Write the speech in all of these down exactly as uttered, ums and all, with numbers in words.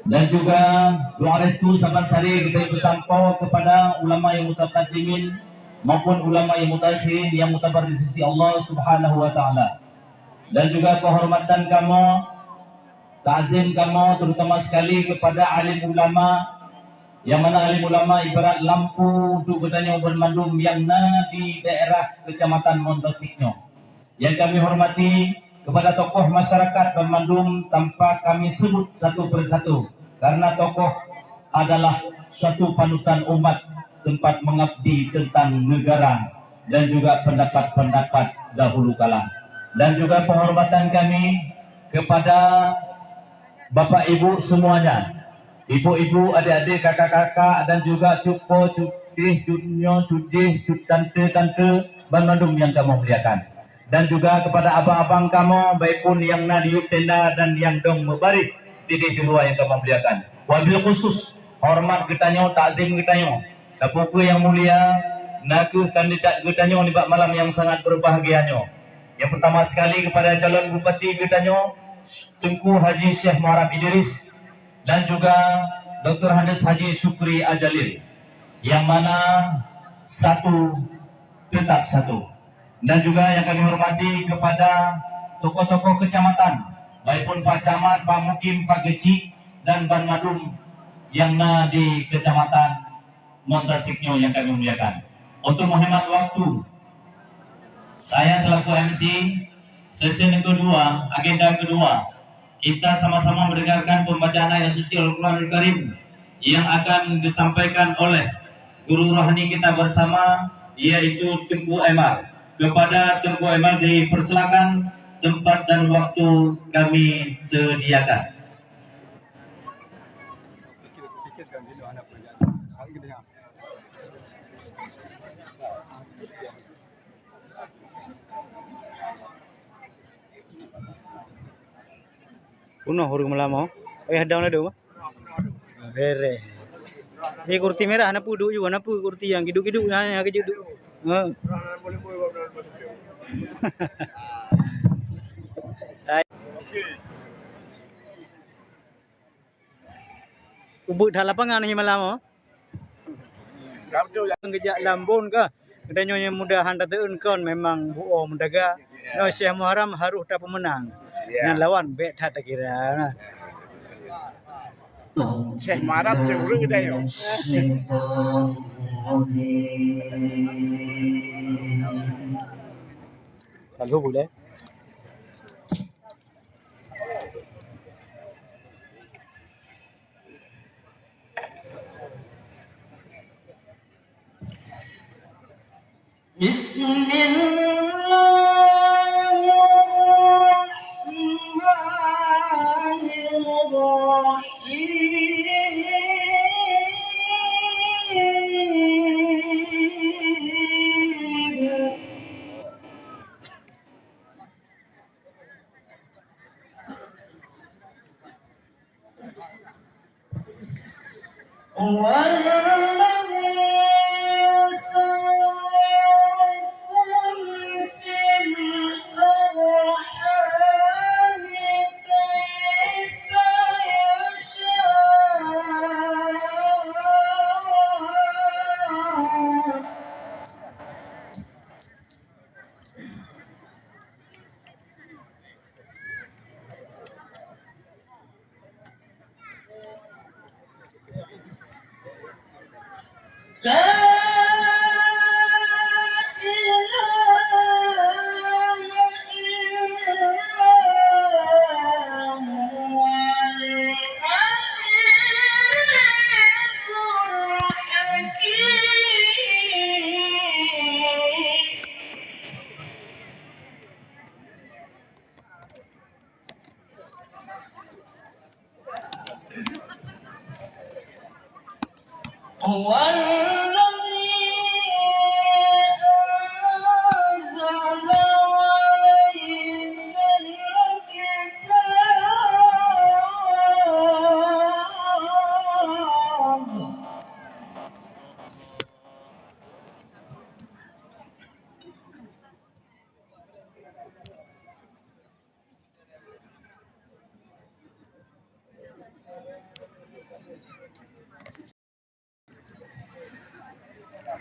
Dan juga doa restu saban sari kita peusampoe kepada ulama yang mutakaddimin maupun ulama yang mutaakhirin yang mutabar di sisi Allah Subhanahu wa Taala. Dan juga penghormatan kamoe, takzim kamoe terutama sekali kepada alim ulama, yang mana alim ulama ibarat lampu untuk geutanyoe banmandum nyang na di daerah Kecamatan Montasik nyoe. Yang kami hormati kepada tokoh masyarakat banmandum tanpa kami sebut satu persatu, karena tokoh adalah suatu panutan umat, tempat mengabdi tentang negara dan juga pendapat-pendapat dahulu kala. Dan juga penghormatan kami kepada Bapak Ibu semuanya, ibu-ibu, adik-adik, kakak-kakak, dan juga cut po, cut cih, cut nyoe, cut jih, cut tante-tante, banmandum nyang kamoe muliakan. Dan juga kepada abang-abang kamoe, baik pun nyang na di yup tenda dan nyang dong meubaréh di, di luwa nyang kamoe muliakan. Wabil khusus, hormat geutanyoe, takzim geutanyoe, tapeukeue nyang mulia, na kheueh kandidat geutanyoe nibak malam nyang sangat berbahagia nyoe. Yang pertama sekali kepada calon bupati geutanyoe, Teungku Haji Syekh Muharram Idris, dan juga Doktor Handes Haji Syukri Ajalil, yang mana satu tetap satu. Dan juga yang kami hormati kepada tokoh-tokoh kecamatan, baik pun Pak Camat, Pak Mukim, Pak Geuchik, dan banmandum yang na di Kecamatan Montasik nyoe yang kami muliakan. Untuk menghemat waktu, saya selaku M C, sesi yang kedua, agenda kedua, kita sama-sama mendengarkan pembacaan ayat suci Al-Quranul Karim yang akan disampaikan oleh guru rohani kita bersama, yaitu Teungku Emar. Kepada Teungku Emar dipersilakan, tempat dan waktu kami sediakan. Peunoh ureueng meulamoe. Payah dong ladôm. Bereh. Di kursi merah, na peue duek juga, na peue kursi nyang kiduk-kiduk nyan, nyang keujeut duek. Ha. Ubit that lapangan nyoe malam, oh. Geujak lam bon kah? Geutanyoe nyang mudahan tateu'eun kon memang buoh meutaga. Nyoe Syekh Muharram harôh tapeumeunang. Ya. Nyan lawan bèk that takira. Syekh Muharram cit ureueng geutanyoe. Lalu boleh. بسم الله الرحمن الرحيم. هو الذي يصوركم في الأرحام كيف يشاء. لا إله إلا هو العزيز الحكيم. هو الذي أنزل عليك الكتاب.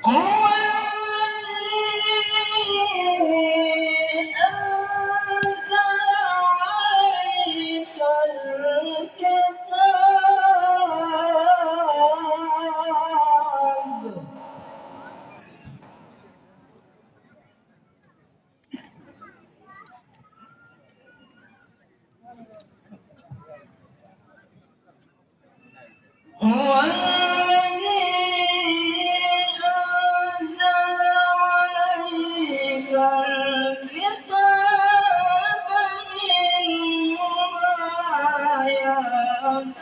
هو الذي أنزل عليك الكتاب. هو الذي أنزل عليك الكتاب، منه آيات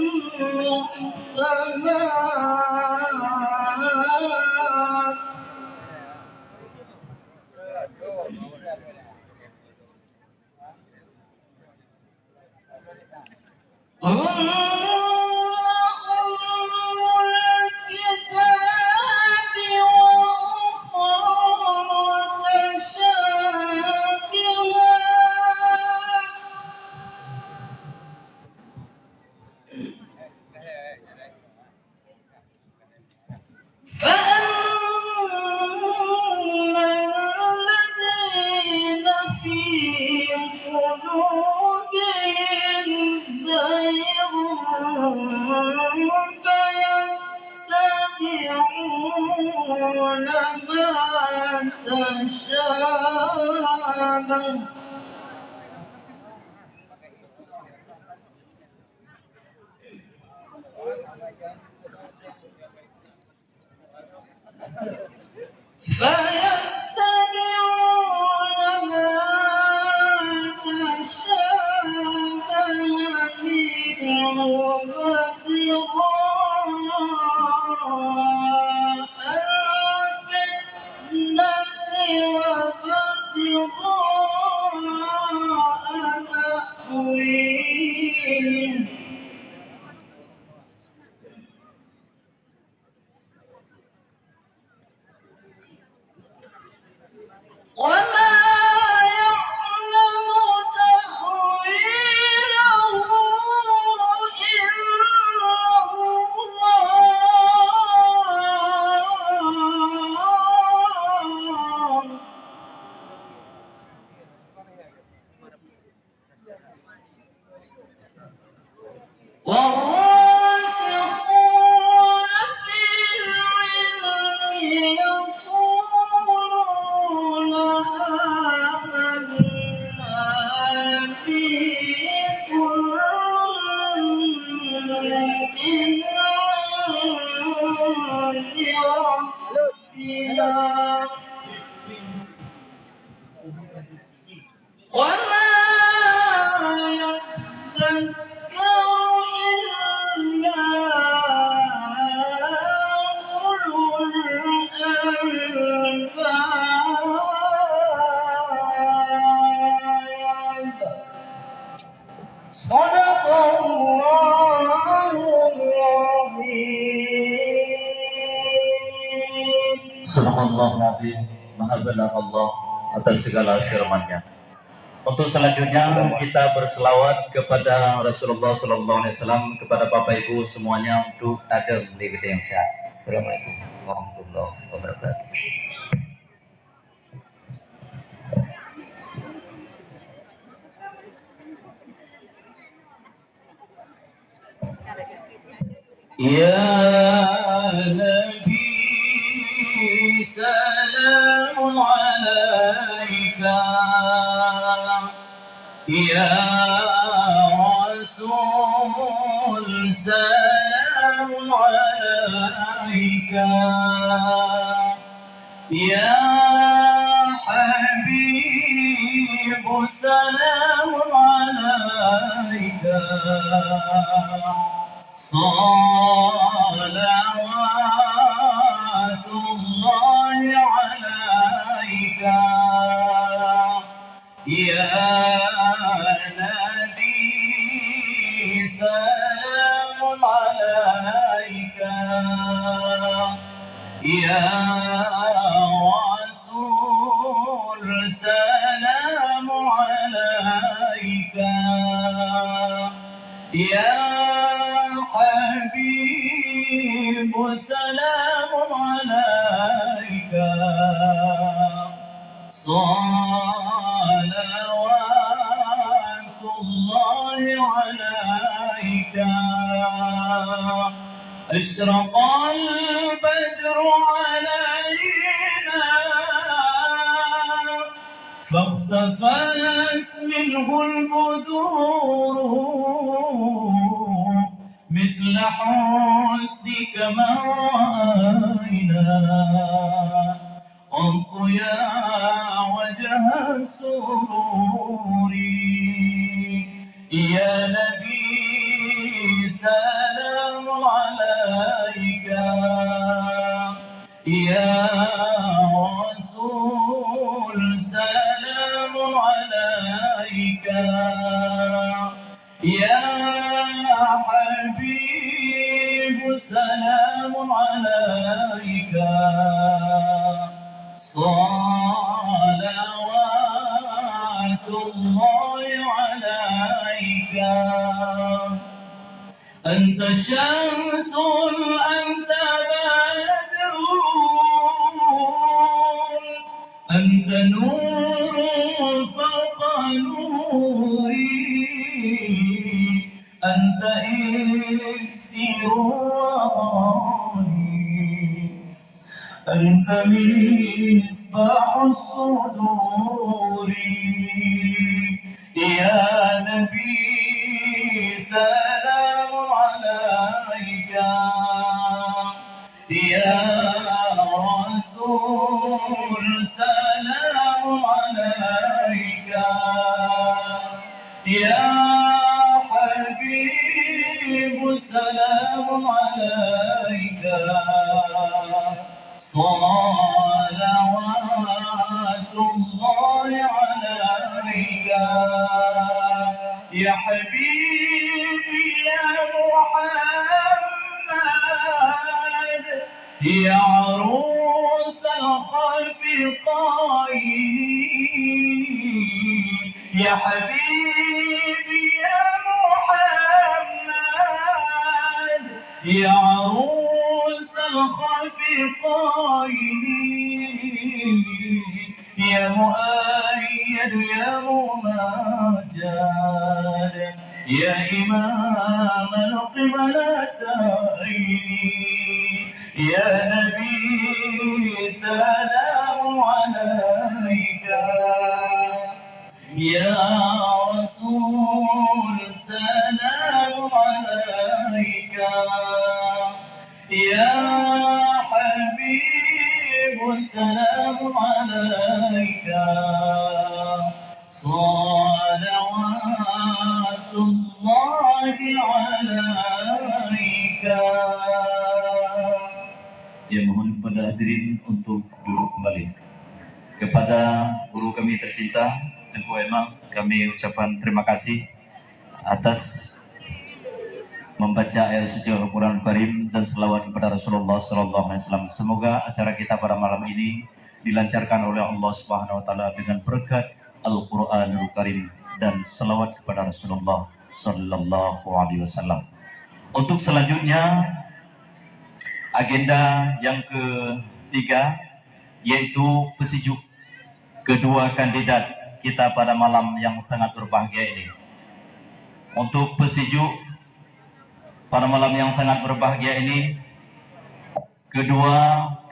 محكمات. هن أم الكتاب وأخر متشابهات. فأما الذين في قلوبهم زيغ فيتبعون ما تشابه فيتبعون ما تشابه منه ابتغاء الفتنة وابتغاء تأويله. وما يعلم تأويله إلا الله. والراسخون في العلم يقولون آمنا به كل من عند ربنا وما يذكر إلا أولو الألباب. صدق الله العظيم. Sadaqallahul azim. Maha benar Allah atas segala firman-Nya. Untuk selanjutnya, kita berselawat kepada Rasulullah sallallahu alaihi wasallam, kepada Bapak Ibu semuanya untuk tadeueng lé geutanyoe siat. Assalamualaikum warahmatullahi wabarakatuh. يا نبي سلام عليك، يا رسول سلام عليك، يا حبيب سلام عليك، صلوات الله عليك، يا نبي سلام عليك، يا رسول سلام عليك، يا حبيب سلام عليك، صلوات الله عليك. أشرق البدر علينا، فاختفت منه البدور، مثل حسنك ما رأينا قط يا وجه السرور. يا نبي سلام عليك، يا رسول سلام عليك، يا حبيب سلام عليك، صلوات الله عليك. أنت شمس، أنت بدر، أنت نور فوق نوري، أنت إكسير روحي، أنت مصباح الصدور. يا نبي سلام عليك، يا رسول سلام عليك، يا حبيب سلام عليك، صلوات الله عليك. يا حبيبي يا محمد، يا عروس الخلفقين، يا حبيبي يا محمد، يا عروس الخلفقين، يا مؤيد يا ممجد، يا إمام القبلتين، يا نبي سلام عليك، يا رسول سلام عليك، يا حبيب سلام عليك، صلوات الله عليك. Ya, mohon kepada hadirin untuk duduk kembali. Kepada guru kami tercinta, Teungku Imam, kami ucapkan terima kasih atas membaca ayat suci Al-Quran Karim dan selawat kepada Rasulullah sallallahu alaihi wasallam. Semoga acara kita pada malam ini dilancarkan oleh Allah Subhanahu wa taala dengan berkat Al-Quranul Karim dan selawat kepada Rasulullah sallallahu alaihi wasallam. Untuk selanjutnya, agenda yang ketiga, yaitu pesijuk kedua kandidat kita pada malam yang sangat berbahagia ini. Untuk pesijuk pada malam yang sangat berbahagia ini, kedua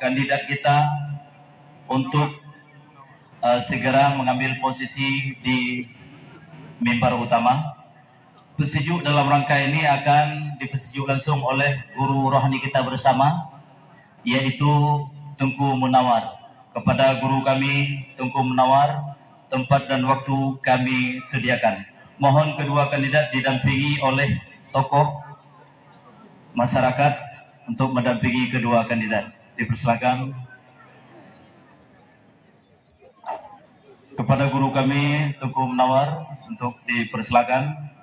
kandidat kita untuk, eh, segera mengambil posisi di mimbar utama. Pesijuk dalam rangka ini akan dipesijuk langsung oleh guru rohani kita bersama, yaitu Teungku Munawar. Kepada guru kami, Teungku Munawar, tempat dan waktu kami sediakan. Mohon kedua kandidat didampingi oleh tokoh masyarakat untuk mendampingi kedua kandidat. Dipersilakan. Kepada guru kami, Teungku Munawar, untuk dipersilakan,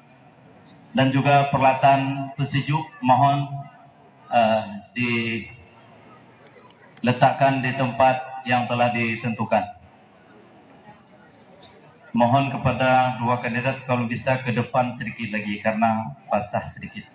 dan juga peralatan pesijuk mohon, eh, diletakkan di tempat yang telah ditentukan. Mohon kepada dua kandidat kalau bisa ke depan sedikit lagi karena basah sedikit.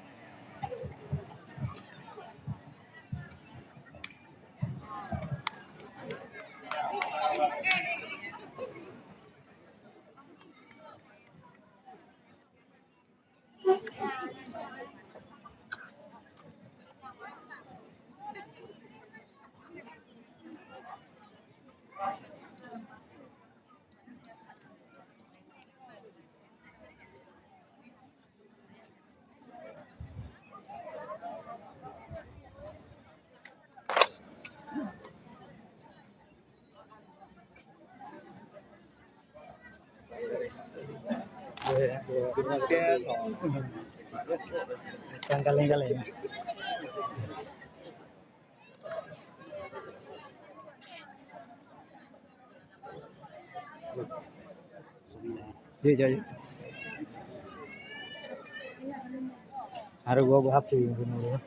Kaleng-kaleng. Jom, jom, jom. Harus gua buat apa yang kena.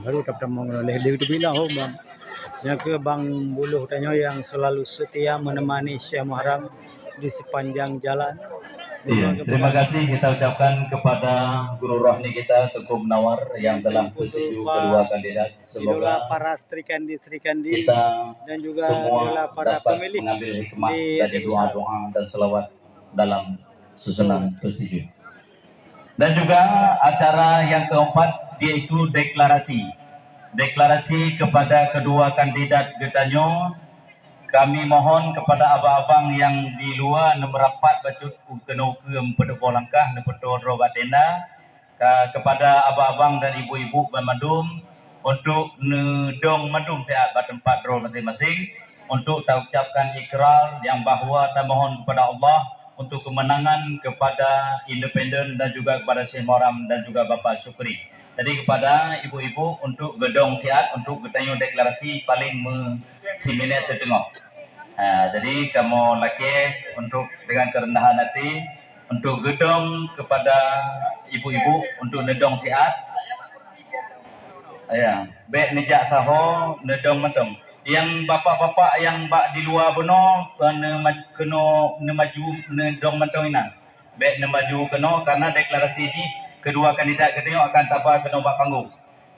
Baru tamong leh di teubilang ho bang. Nyang keu bang Buluh tanyoe nyang selalu setia menemani Syekh Muharram di sepanjang jalan. Iya, terima kasih kita ucapkan kepada guru rohani kita Teungku Munawar yang telah bersetuju kedua kandidat. Semoga para Sri Kandi, Sri Kandi, kita dan juga semua adalah para dapat pemilih mengambil hikmah di dari Aceh Besar. Doa-doa dan selawat dalam susunan persetuju. Dan juga acara yang keempat, yaitu deklarasi. Deklarasi kepada kedua kandidat geutanyoe, kami mohon kepada abang-abang yang di luwa neumerapat bacut u keunoe keu meupeuduek boh langkah neupeutoe droe bak tenda. Ka, kepada abang-abang dan ibu-ibu banmandum untuk neudong mandum siat bak teumpat droe maséng-maséng untuk taucapkan ikrar yang bahwa tamohon kepada Allah untuk kemenangan kepada independen dan juga kepada Syekh Muharram dan juga Bapak Syukri. Jadi kepada ibu-ibu untuk geudong siat untuk geutanyoe deklarasi paling me-, siminét teuteungoh. Ha, jadi kamoe lakée untuk dengan kerendahan hati untuk geudong kepada ibu-ibu untuk neudong siat. Ya, bék neujak saho neudong mantong. Nyang bapak-bapak nyang bak di luwa bunoe, eh, neuma-, keunoe neumaju neudong mantong inan. Bék neumaju keunoe karena deklarasi jih kedua kandidat geutanyoe akan taba keunoe bak panggong.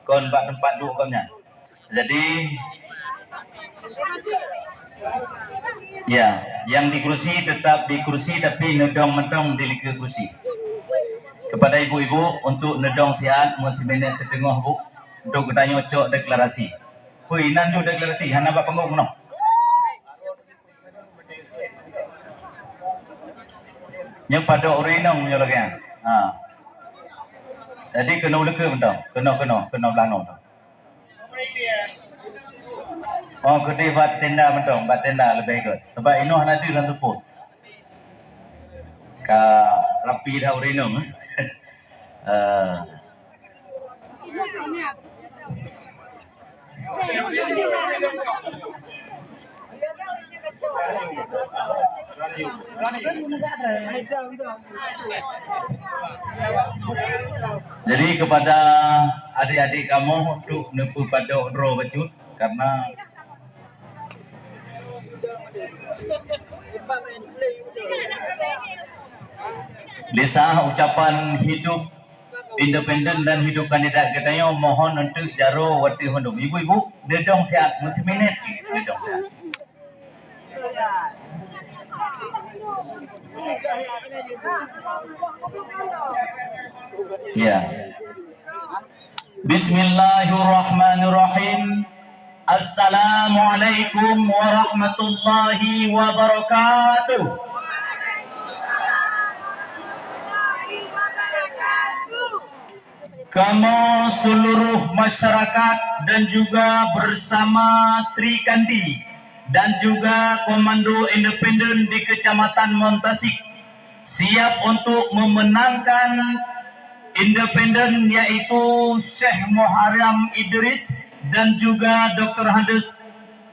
Kon bak teumpat duek gobnyan. Jadi, ya, yang di kursi tetap di kursi tapi neudong mantong di likeu kursi. Kepada ibu-ibu untuk neudong siat meusiminét teuteungoh bu untuk geutanyoe cok deklarasi. Pui nan ju deklarasi hana bak panggong noh. Nyoe padok ureueng inong nyoe lagèe nyan. Ha. Jadi keunoe u likot mantong, keunoe, keunoe, keunoe blah noe. Oh, keudeh bak tenda mantong, bak tenda leubeh göt. Sabab inoe hana deuh lam seupôt. Ka rapi that ureueng inong, eh. Eh. Jadi kepada adik-adik kamoe untuk neupeupadok droe bacut karena Lisa ucapan hidup independen dan hidup kandidat geutanyoe, mohon untuk jaroe watèe mandum. Ibu-ibu, deudong siat, meusiminét cit, deudong siat. Ya. Bismillahirrahmanirrahim. Assalamualaikum warahmatullahi wabarakatuh. Kamoe seluruh masyarakat dan juga bersama Sri Kandi dan juga Komando Independen di Kecamatan Montasik siap untuk memenangkan independen, yaitu Syekh Muharram Idris dan juga doktor Hades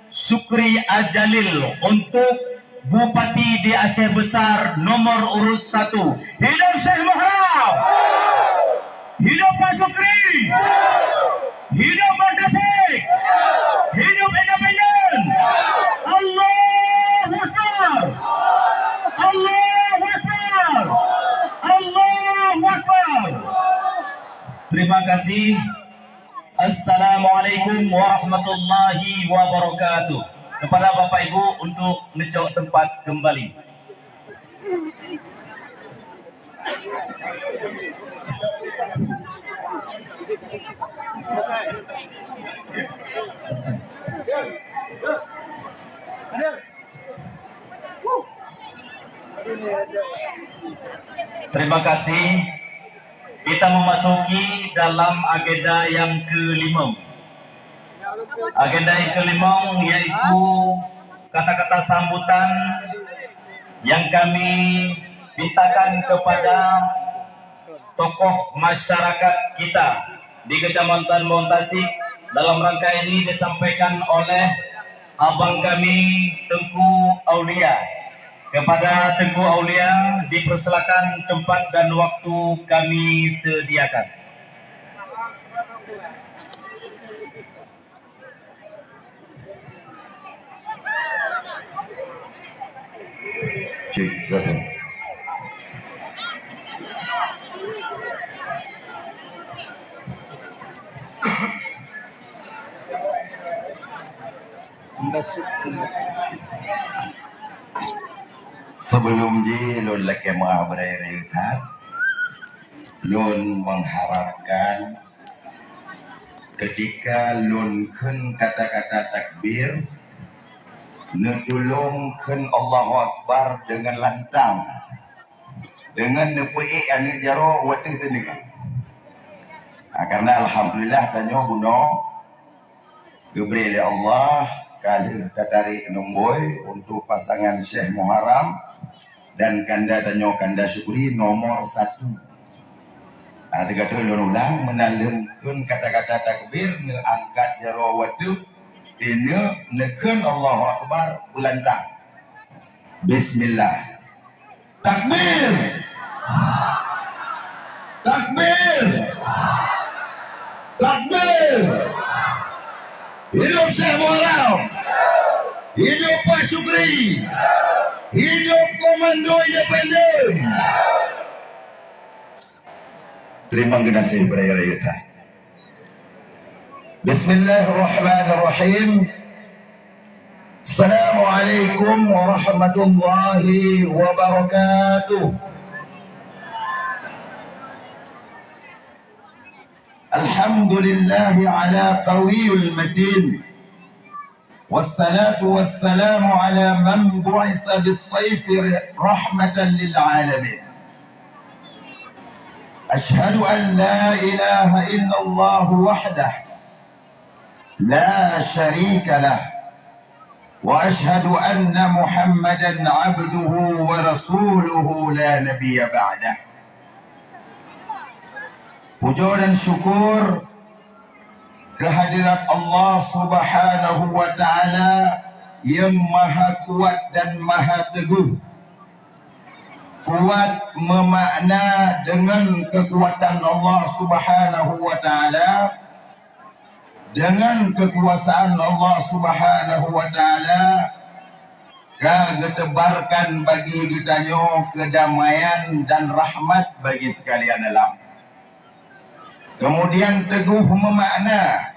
Syukri Ajalil untuk Bupati di Aceh Besar nomor urut satu. Hidup Syekh Muharram! Hidup Pak Syukri! Hidup Pak Tasik! Hidup independen! Allahu Akbar! Allahu Akbar! Allahu Akbar! Terima kasih. Assalamualaikum warahmatullahi wabarakatuh. Kepada Bapak Ibu untuk ngecok tempat kembali. Terima kasih. Kita memasuki dalam agenda yang kelima. Agenda yang kelima yaitu kata-kata sambutan yang kami mintakan kepada tokoh masyarakat kita di Kecamatan Montasik. Dalam rangka ini disampaikan oleh abang kami Teuku Aulia. Kepada Teuku Aulia, dipersilakan tempat dan waktu kami sediakan. Cek, satu. Sebelum jih lôn lakèe meu'ah beuraya-raya that, lôn mengharapkan ketika lôn kheun kata-kata takbir, neutulông kheun Allahu Akbar deungon lantang, deungon neupeuék aneuk jaroe watèe teuneuk. Ha, karena alhamdulillah tanyoe bunoe geubri lé Allah ka lheueh tatarek nomboi untuk pasangan Syekh Muharram dan kanda tanyoe, kanda Syukri nomor satu. Ah, teuka lôn ulang, meunan lôn kheun kata-kata takbir, neuangkat jaroe watèe, teuneuk, neukheun Allahu Akbar, beulantang. Bismillah. Takbir! Takbir! Takbir! Hidup Syekh Muharram! Hidup Pak Syukri! Hidup Komando Independen! Terima kasih beuraya-raya that. Bismillahirrahmanirrahim. Assalamualaikum warahmatullahi wabarakatuh. Alhamdulillahi ala qawiyul matin. Wassalatu wassalamu ala man bu'isa bis-sayfi rahmatan lil alamin. Asyhadu an la ilaha illallah wahdah la syarika lah, wa asyhadu anna Muhammadan abduhu wa rasuluhu la nabiyya ba'dah. Puja dan syukur kehadirat Allah Subhanahu wa Ta'ala yang Maha Kuat dan Maha Teguh. Kuat memakna dengan kekuatan Allah Subhanahu wa Ta'ala, dengan kekuasaan Allah Subhanahu wa Ta'ala, ka geutebarkan bagi geutanyoe keudamaian dan rahmat bagi sekalian alam. Keumudian teugoh meumakna,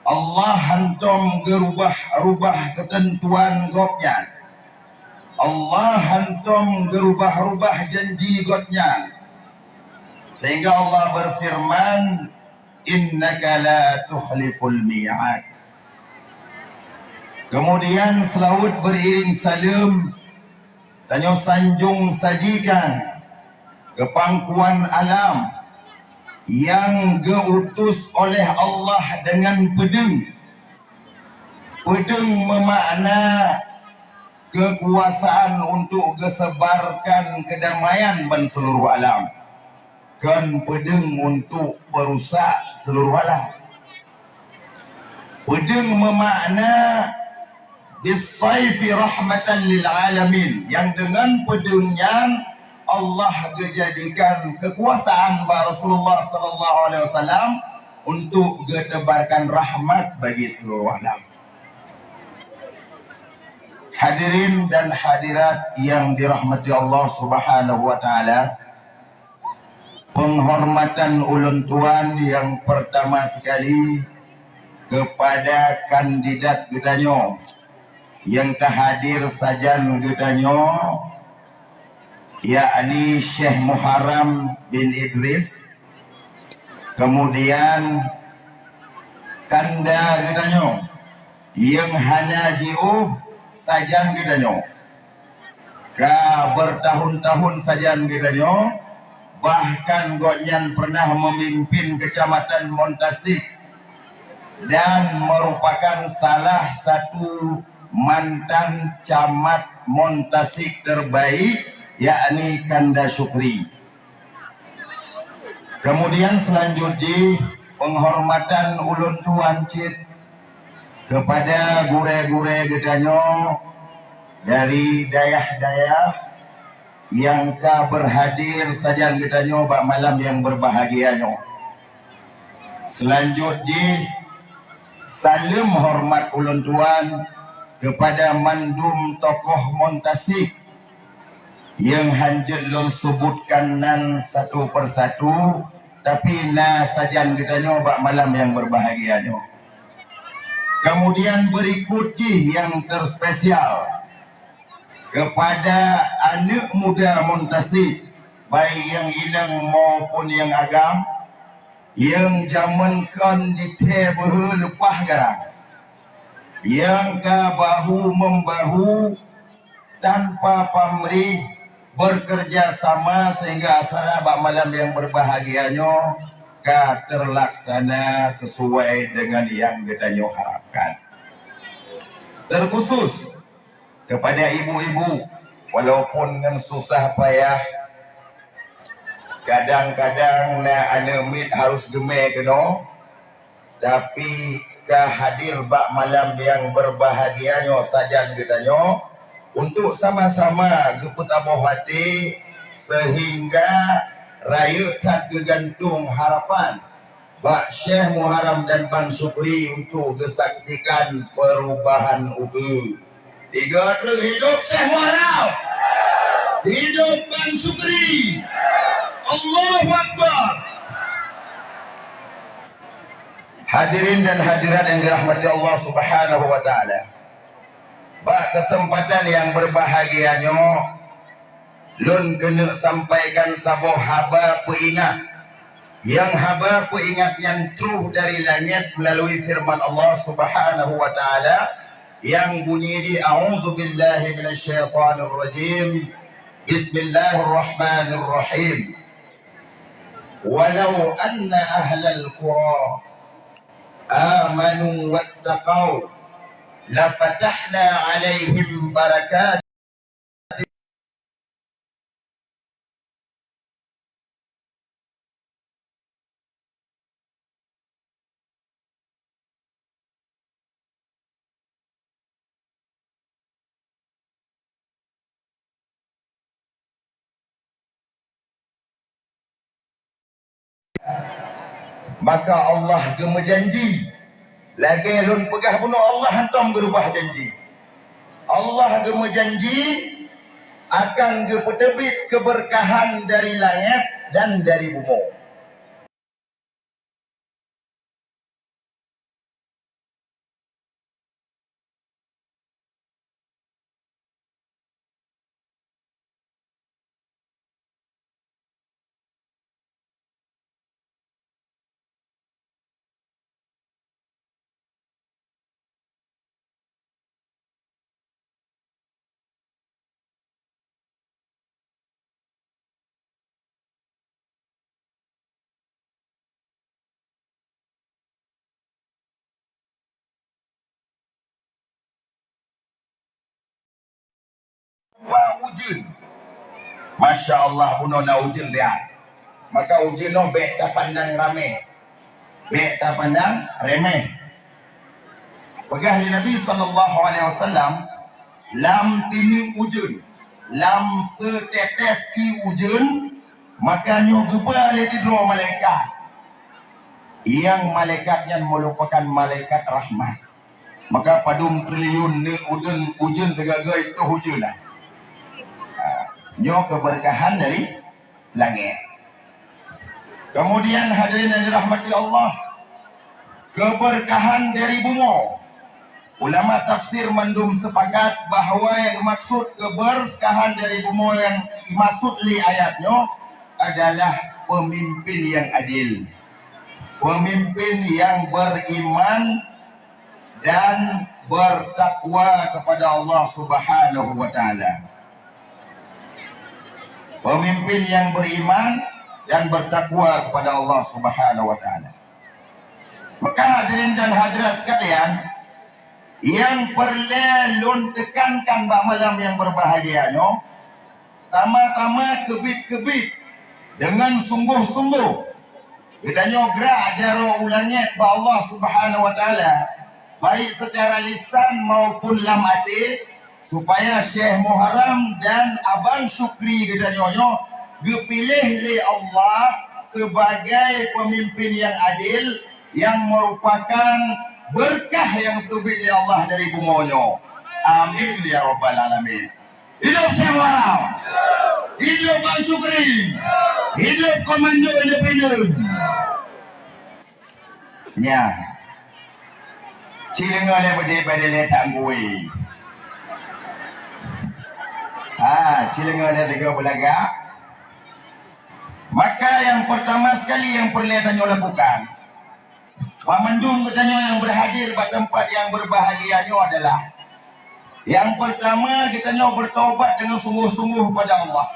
Allah hantom geurubah-rubah keuteuntuan Gobnyan. Allah hantom geurubah-rubah janji Gobnyan. Sehingga Allah beufeureuman, "Innaka la tukhliful mi'ad." Keumudian seulaweuet beuiring saleuem tanyoe sanjong sajikan keu pangkuan alam nyang geu-utus oleh Allah deungon peudeueng. Peudeueng meumakna keukuasaan untuk geuseubarkan keudamaian ban seuluruh alam, kon peudeueng untuk peurusak seuluruh alam. Peudeueng meumakna bis-saifi rahmatan lil alamin, nyang deungon peudeueng nyan Allah geujadikan keukuasaan bak Rasulullah sallallahu alaihi wasallam untuk geuteubarkan rahmat bagi seuluruh alam. Hadirin dan hadirat yang dirahmati Allah Subhanahu wa Ta'ala, peunghormatan ulôn tuan nyang peurtama sekali keupada kandidat geutanyoe nyang ka hadir sajan geutanyoe, yakni Syekh Muharram bin Idris, keumudian kanda geutanyoe nyang hana jiôh sajan geutanyoe. Ka beurtahun-tahun sajan geutanyoe, bahkan gobnyan pernah meumimpin Keucamatan Montasik dan meurupakan salah satu mantan camat Montasik terbaik, yakni Kanda Syukri. Keumudian seulanjut jih, peunghormatan ulôn tuan cit keupada gurée-gurée geutanyoe dari dayah-dayah nyang ka beurhadir sajan geutanyoe bak malam nyang beubahgia nyoe. Seulanjut jih, saleuem horeumat ulôn tuan keupada mandum tokoh Montasik nyang hán jeuet lôn seubutkan nan satu persatu, tapi na sajan geutanyoe bak malam nyang beubahgia nyoe. Keumudian beurikot jih nyang teuspesial keupada aneuëk muda Montasik, baik nyang inong maupun nyang agam, nyang jamén kon jithée beuhe leupah garang, nyang ka bahu-membahu tanpa pamrih beurkeureuja sama sehingga acara bak malam nyang beubahgia nyoe ka teurlaksana sisuai deungon nyang geutanyoe harapkan. Teurkhusus keupada ibu-ibu, walaupun ngon susah payah, kadang-kadang na aneuëk miet harôh geumé keunoe, tapi ka hadir bak malam nyang beubahgia nyoe sajan geutanyoe, untuk sama-sama geupeutabôh até seuhingga rayeuk that geugantung harapan bak Syekh Muharram dan Bang Syukri untuk geusaksikan peurubahan ukeue. Tiga truk, hidup Syekh Muharram! Hidup Bang Syukri! Allahu Akbar! Hadirin dan hadirat nyang dirahmati Allah Subhanahu wa Ta'ala, bak keuseumpatan nyang beubahgia nyoe, lôn keuneuk sampaikan saboh haba peuingat. Nyang haba peuingat nyan troh dari langét meulalu feureuman Allah Subhanahu wa Ta'ala nyang bunyi jih, "A'udzubillahi minasyaitonirrajim. Bismillahirrahmanirrahim. Walau anna ahlal qura amanu wattaqau lafatahna 'alaihim barakat." Maka Allah geumeujanji, lagée lôn peugah bunoe, Allah hántom geurubah janji. Allah geumeujanji akan geupeuteubiet keubeurkahan dari langét dan dari bumoe. ujeuen. Masya Allah, bunoe na ujeuen dia. Maka ujeuen nyoe bék tapandang ramé. Bék tapandang remeh. Peugah lé Nabi sallallahu alaihi wasallam, lam tineuk ujeuen, lam seutetes ié ujeuen, maka nyoe geuba lé sidroe malaikat. Nyang malaikat nyan merupakan malaikat rahmat. Maka padum triliun neuk ujeuen, ujeuen teugagai toh ujeuen lah. Ha, nyoe keberkahan dari langét. Kemudian hadirin yang dirahmati Allah, keberkahan dari bumoe. Ulama tafsir mandum sepakat bahwa yang dimaksud keberkahan dari bumoe yang dimaksud lé ayat nyoe adalah pemimpin yang adil, pemimpin yang beriman dan bertakwa kepada Allah Subhanahu wa Ta'ala. Pemimpin yang beriman dan bertakwa kepada Allah Subhanahu wa Ta'ala. Maka hadirin dan hadirat sekalian, yang peureulée lôn tekankan bak malam yang berbahagia nyoe, sama-sama keubiet-keubiet deungon sunggoh-sunggoh geutanyoe grak jaroe u langét bak Allah Subhanahu wa Ta'ala, baik secara lisan maupun lam até, supaya Syekh Muharram dan Abang Syukri geutanyoe nyoe geupiléh lé Allah sebagai pemimpin yang adil, yang merupakan berkah yang teubiet lé Allah dari bumoe nyoe. Amin ya rabbal alamin. Hidup Syekh Muharram. Hidup Bang Syukri. Hidup Komando Independen. Nya. Ci deungoe lé beudé bak dilée tanggui. Ha, ci deungoe lé tiga beulaga. Maka yang pertama sekali yang peureulée tanyoe lakukan, bak mandum geutanyoe nyang berhadir bak teumpat nyang berbahagia nyoe adalah, yang pertama, geutanyoe bertobat dengan sungguh-sungguh kepada Allah.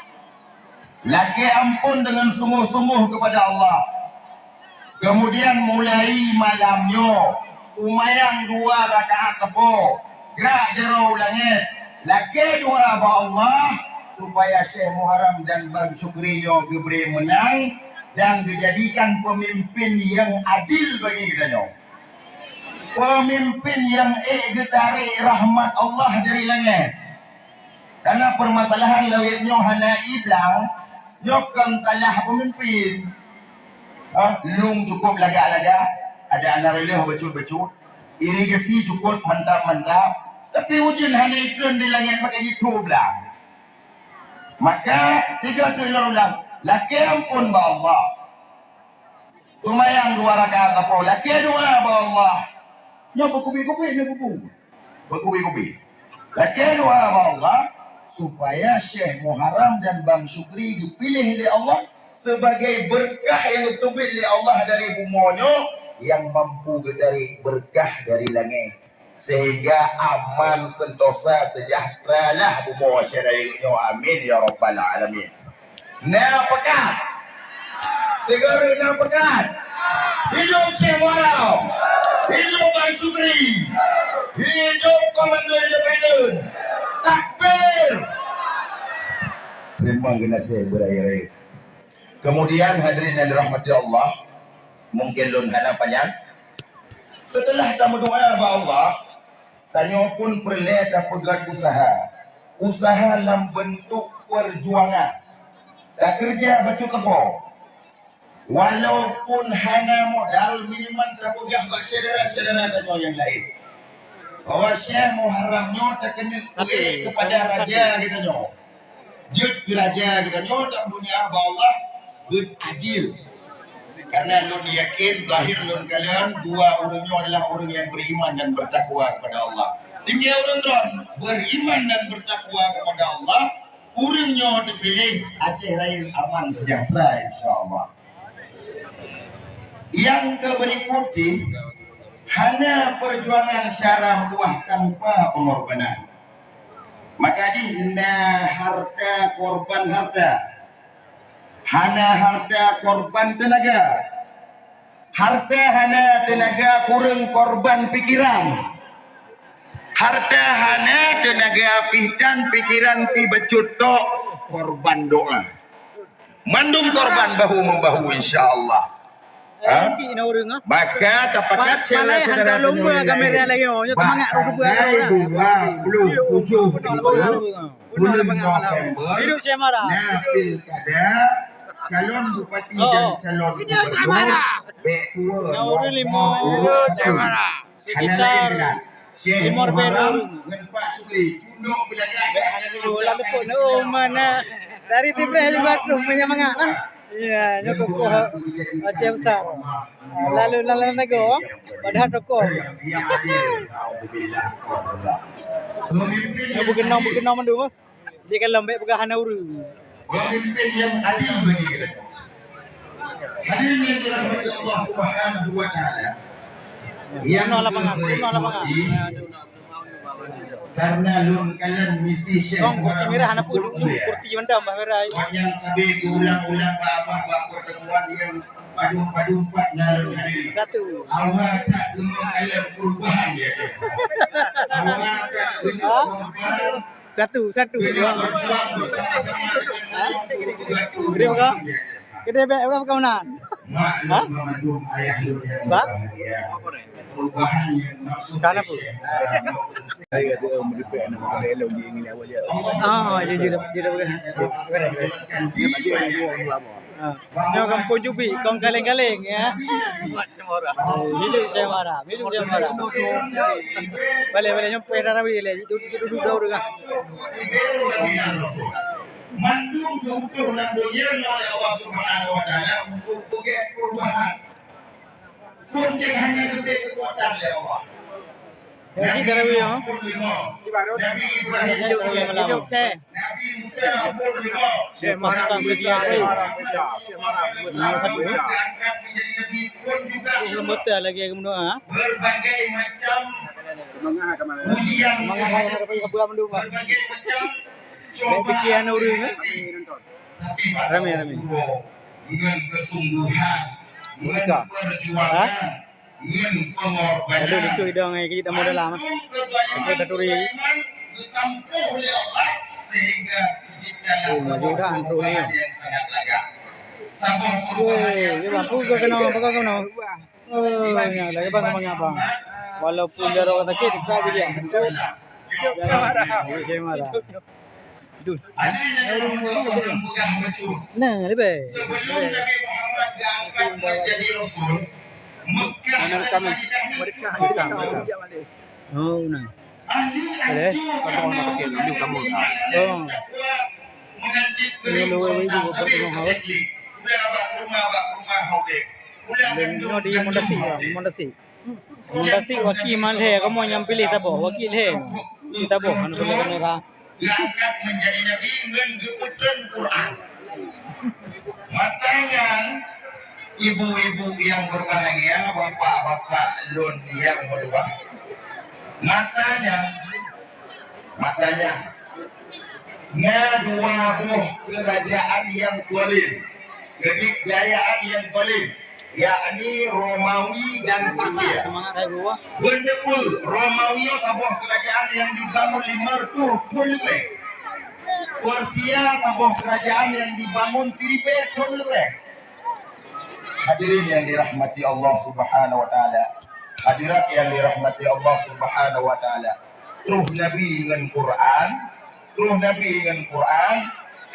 Lakée amphon dengan sungguh-sungguh kepada Allah. Kemudian mulai malam nyoe, seumayang dua rakaat teupeu, grak jaroe u langét, lakée doa bak Allah supaya Syekh Muharram dan Bang Syukri nyoe geubri meunang dan geujadikan peumimpin nyang adil bagi geutanyoe. Peumimpin nyang ék geutarek rahmat Allah dari langét. Karena permasalahan lawét nyoe hana ié blang, nyoe kon salah peumimpin. Ha, lueng cukup lagak-lagak, ada aneuk reuloh bacut-bacut, irigasi cukup mantap-mantap, tapi ujeuen hana itreun di langét maka jitho blang. Maka, tiga tu ulang-ulang, lakée amphon bak Allah. Seumayang dua rakaat teupeu, lakée doa bak Allah. Nyoe beukubit-kubit nyoe bubu. Beukubit-kubit. Lakée doa bak Allah supaya Syekh Muharram dan Bang Syukri geupiléh lé Allah sebagai berkah nyang geuteubiet lé Allah dari bumoe nyoe nyang mampu geutarek berkah dari langét. Sehingga aman, sentosa, sejahtera lah bumoe syedara nyoe. Amin ya rabbal alamin. Na peukat. Tiga ureueng na peukat. Hidup Syekh Muharram. Hidup Bang Syukri. Hidup Komando Independen. Takbir. Terima kasih berai-rai. Kemudian hadirin yang dirahmati Allah, mungkin lôn hana panjang. Setelah tameudoa bak Allah, tanyoe pun peureulée tapeugét usaha. Usaha lam beuntuk peujuangan. Takeureuja bacut teupeu. Walaupun hana modal, minimal tapeugah bak syedara-syedara tanyoe nyang laén bahwa Syekh Muharram nyoe takeuneuk peuék keupada raja geutanyoe. Jeuet keu raja geutanyoe dan meunyoe bak Allah beuet adil. Karena lôn yakin, zahir lôn kalon, dua ureueng nyoe adalah ureueng nyang beriman dan bertakwa kepada Allah. Tinggai ureueng droe beriman dan bertakwa kepada Allah, ureueng nyoe teupiléh, Aceh Raya aman sejahtera, insya Allah. Nyang keu beurikot jih, hana peujuangan syara meutuwah tanpa peungorbanan. Maka jih na harta korban harta, hana harta korban teunaga, harta hana teunaga kureueng korban pikiran. Harta hana, teunaga pih tan, pikiran pih bacut tok, korban doa. Mandum korban bahu-membahu, insya Allah. Ha? Maka tapakat syedara-syedara lomba kamera lagi, oh. Nyoe teumangat roh dua. Tanggai dua puluh tujuh buleuen November, na pilkada calon bupati dan calon gubernur, bèk tuwo. Hana laén keunan. Syekh Muharram ngon Pak Sukri, cundok beulagak. Lam depan, oh, mana? Dari Tiflis juga tu, punya mangat lah. Ya, nyoe kukuh Aceh Besar. Lalu lalan nego, padahal tokoh. Nyoe beukeunong-beukeunong mandum, eh. Jadi kalau lembek peugah hana ureueng. Pemimpin yang adil bagi kita. Hadirin yang dirahmati Allah Subhanahu wa Taala. Yang lapangan, lapangan. Karena lôn kalon misi Syekh Kong, kursi merah hana pun, kursi mantap, bah merah. Banyak sabe ulang-ulang bak pertemuan yang padum-padum pat na lôn hadiri. Satu. Awak tak kena kalon perubahan ya. Awak tak kena perubahan. Satu, satu. Gede baka? Gede bèk, baka meunan? Ha? Ba? Kana pun? Ah, jadi, jadi, jadi. Ah. Nyoe gampông Jubi, kong kaleng-kaleng, ya. Milék Syekh Muharram, milék Syekh Muharram. Baleh, baleh, nyoe peuet tarawih lé, dudu-dudu dua ureueng ah. Mandum geuutus lam donya oleh Allah Subhanahu wa Taala untuk peugét perubahan. Phôn cit hana geubri keukuatan lé Allah. Jadi tarawih, ya. Nabi Ibrahim hidup, hidup, Syekh. Nabi Musa phôn lima. Syekh Muharram setia, Syekh. Syekh Muharram. Angkat menjadi nabi phôn juga. Leumbota lagi yang mendoa. Berbagai macam ujian, berbagai macam cobaan. Tapi ramai, ramai. Dengan kesungguhan, dengan perjuangan. Ngon pengorbanan. Lalu itu idong ai kejit amu dalam. Itu taturi. Geutampôh lé Allah sehingga terciptalah saboh perubahan yang sangat lagak. Saboh perubahan yang dia mampu ke kena, apa kau kena? Oh, ya, lagi bang, bang, bang. Walaupun dia orang sakit, tetap dia. Dia marah. Duh. Nah, lebih. Sebelum Nabi Muhammad diangkat menjadi rasul, Mekah dan Madinah itu. Oh, nah. Boleh. Oh. Ini luar itu bukan rumah awak. Nyoe di Mondasi, ya, Mondasi. Mutasi wakil malhé kamoe nyang piléh taboh, wakil lhèe. Taboh, hana keuneuk-keuneuk ha. Geuangkat menjadi nabi ngon geupeutreun Quran. Mata nyan, ibu-ibu yang berbahagia, bapak-bapak lôn yang meutuah. Mata nyan, mata nyan na dua boh keurajaan nyang zalim, keudikdayaan nyang zalim. Yakni Romawi dan Persia. Semangat hai guru. Beuneupeue, Romawi nyoe saboh keurajaan nyang jibangun limong reutôh thon leubeh. Persia saboh keurajaan nyang jibangun siribèe thon leubeh. Hadirin yang dirahmati Allah Subhanahu wa Taala. Hadirat yang dirahmati Allah Subhanahu wa Taala. Troh Nabi ngon Quran, Troh Nabi ngon Quran,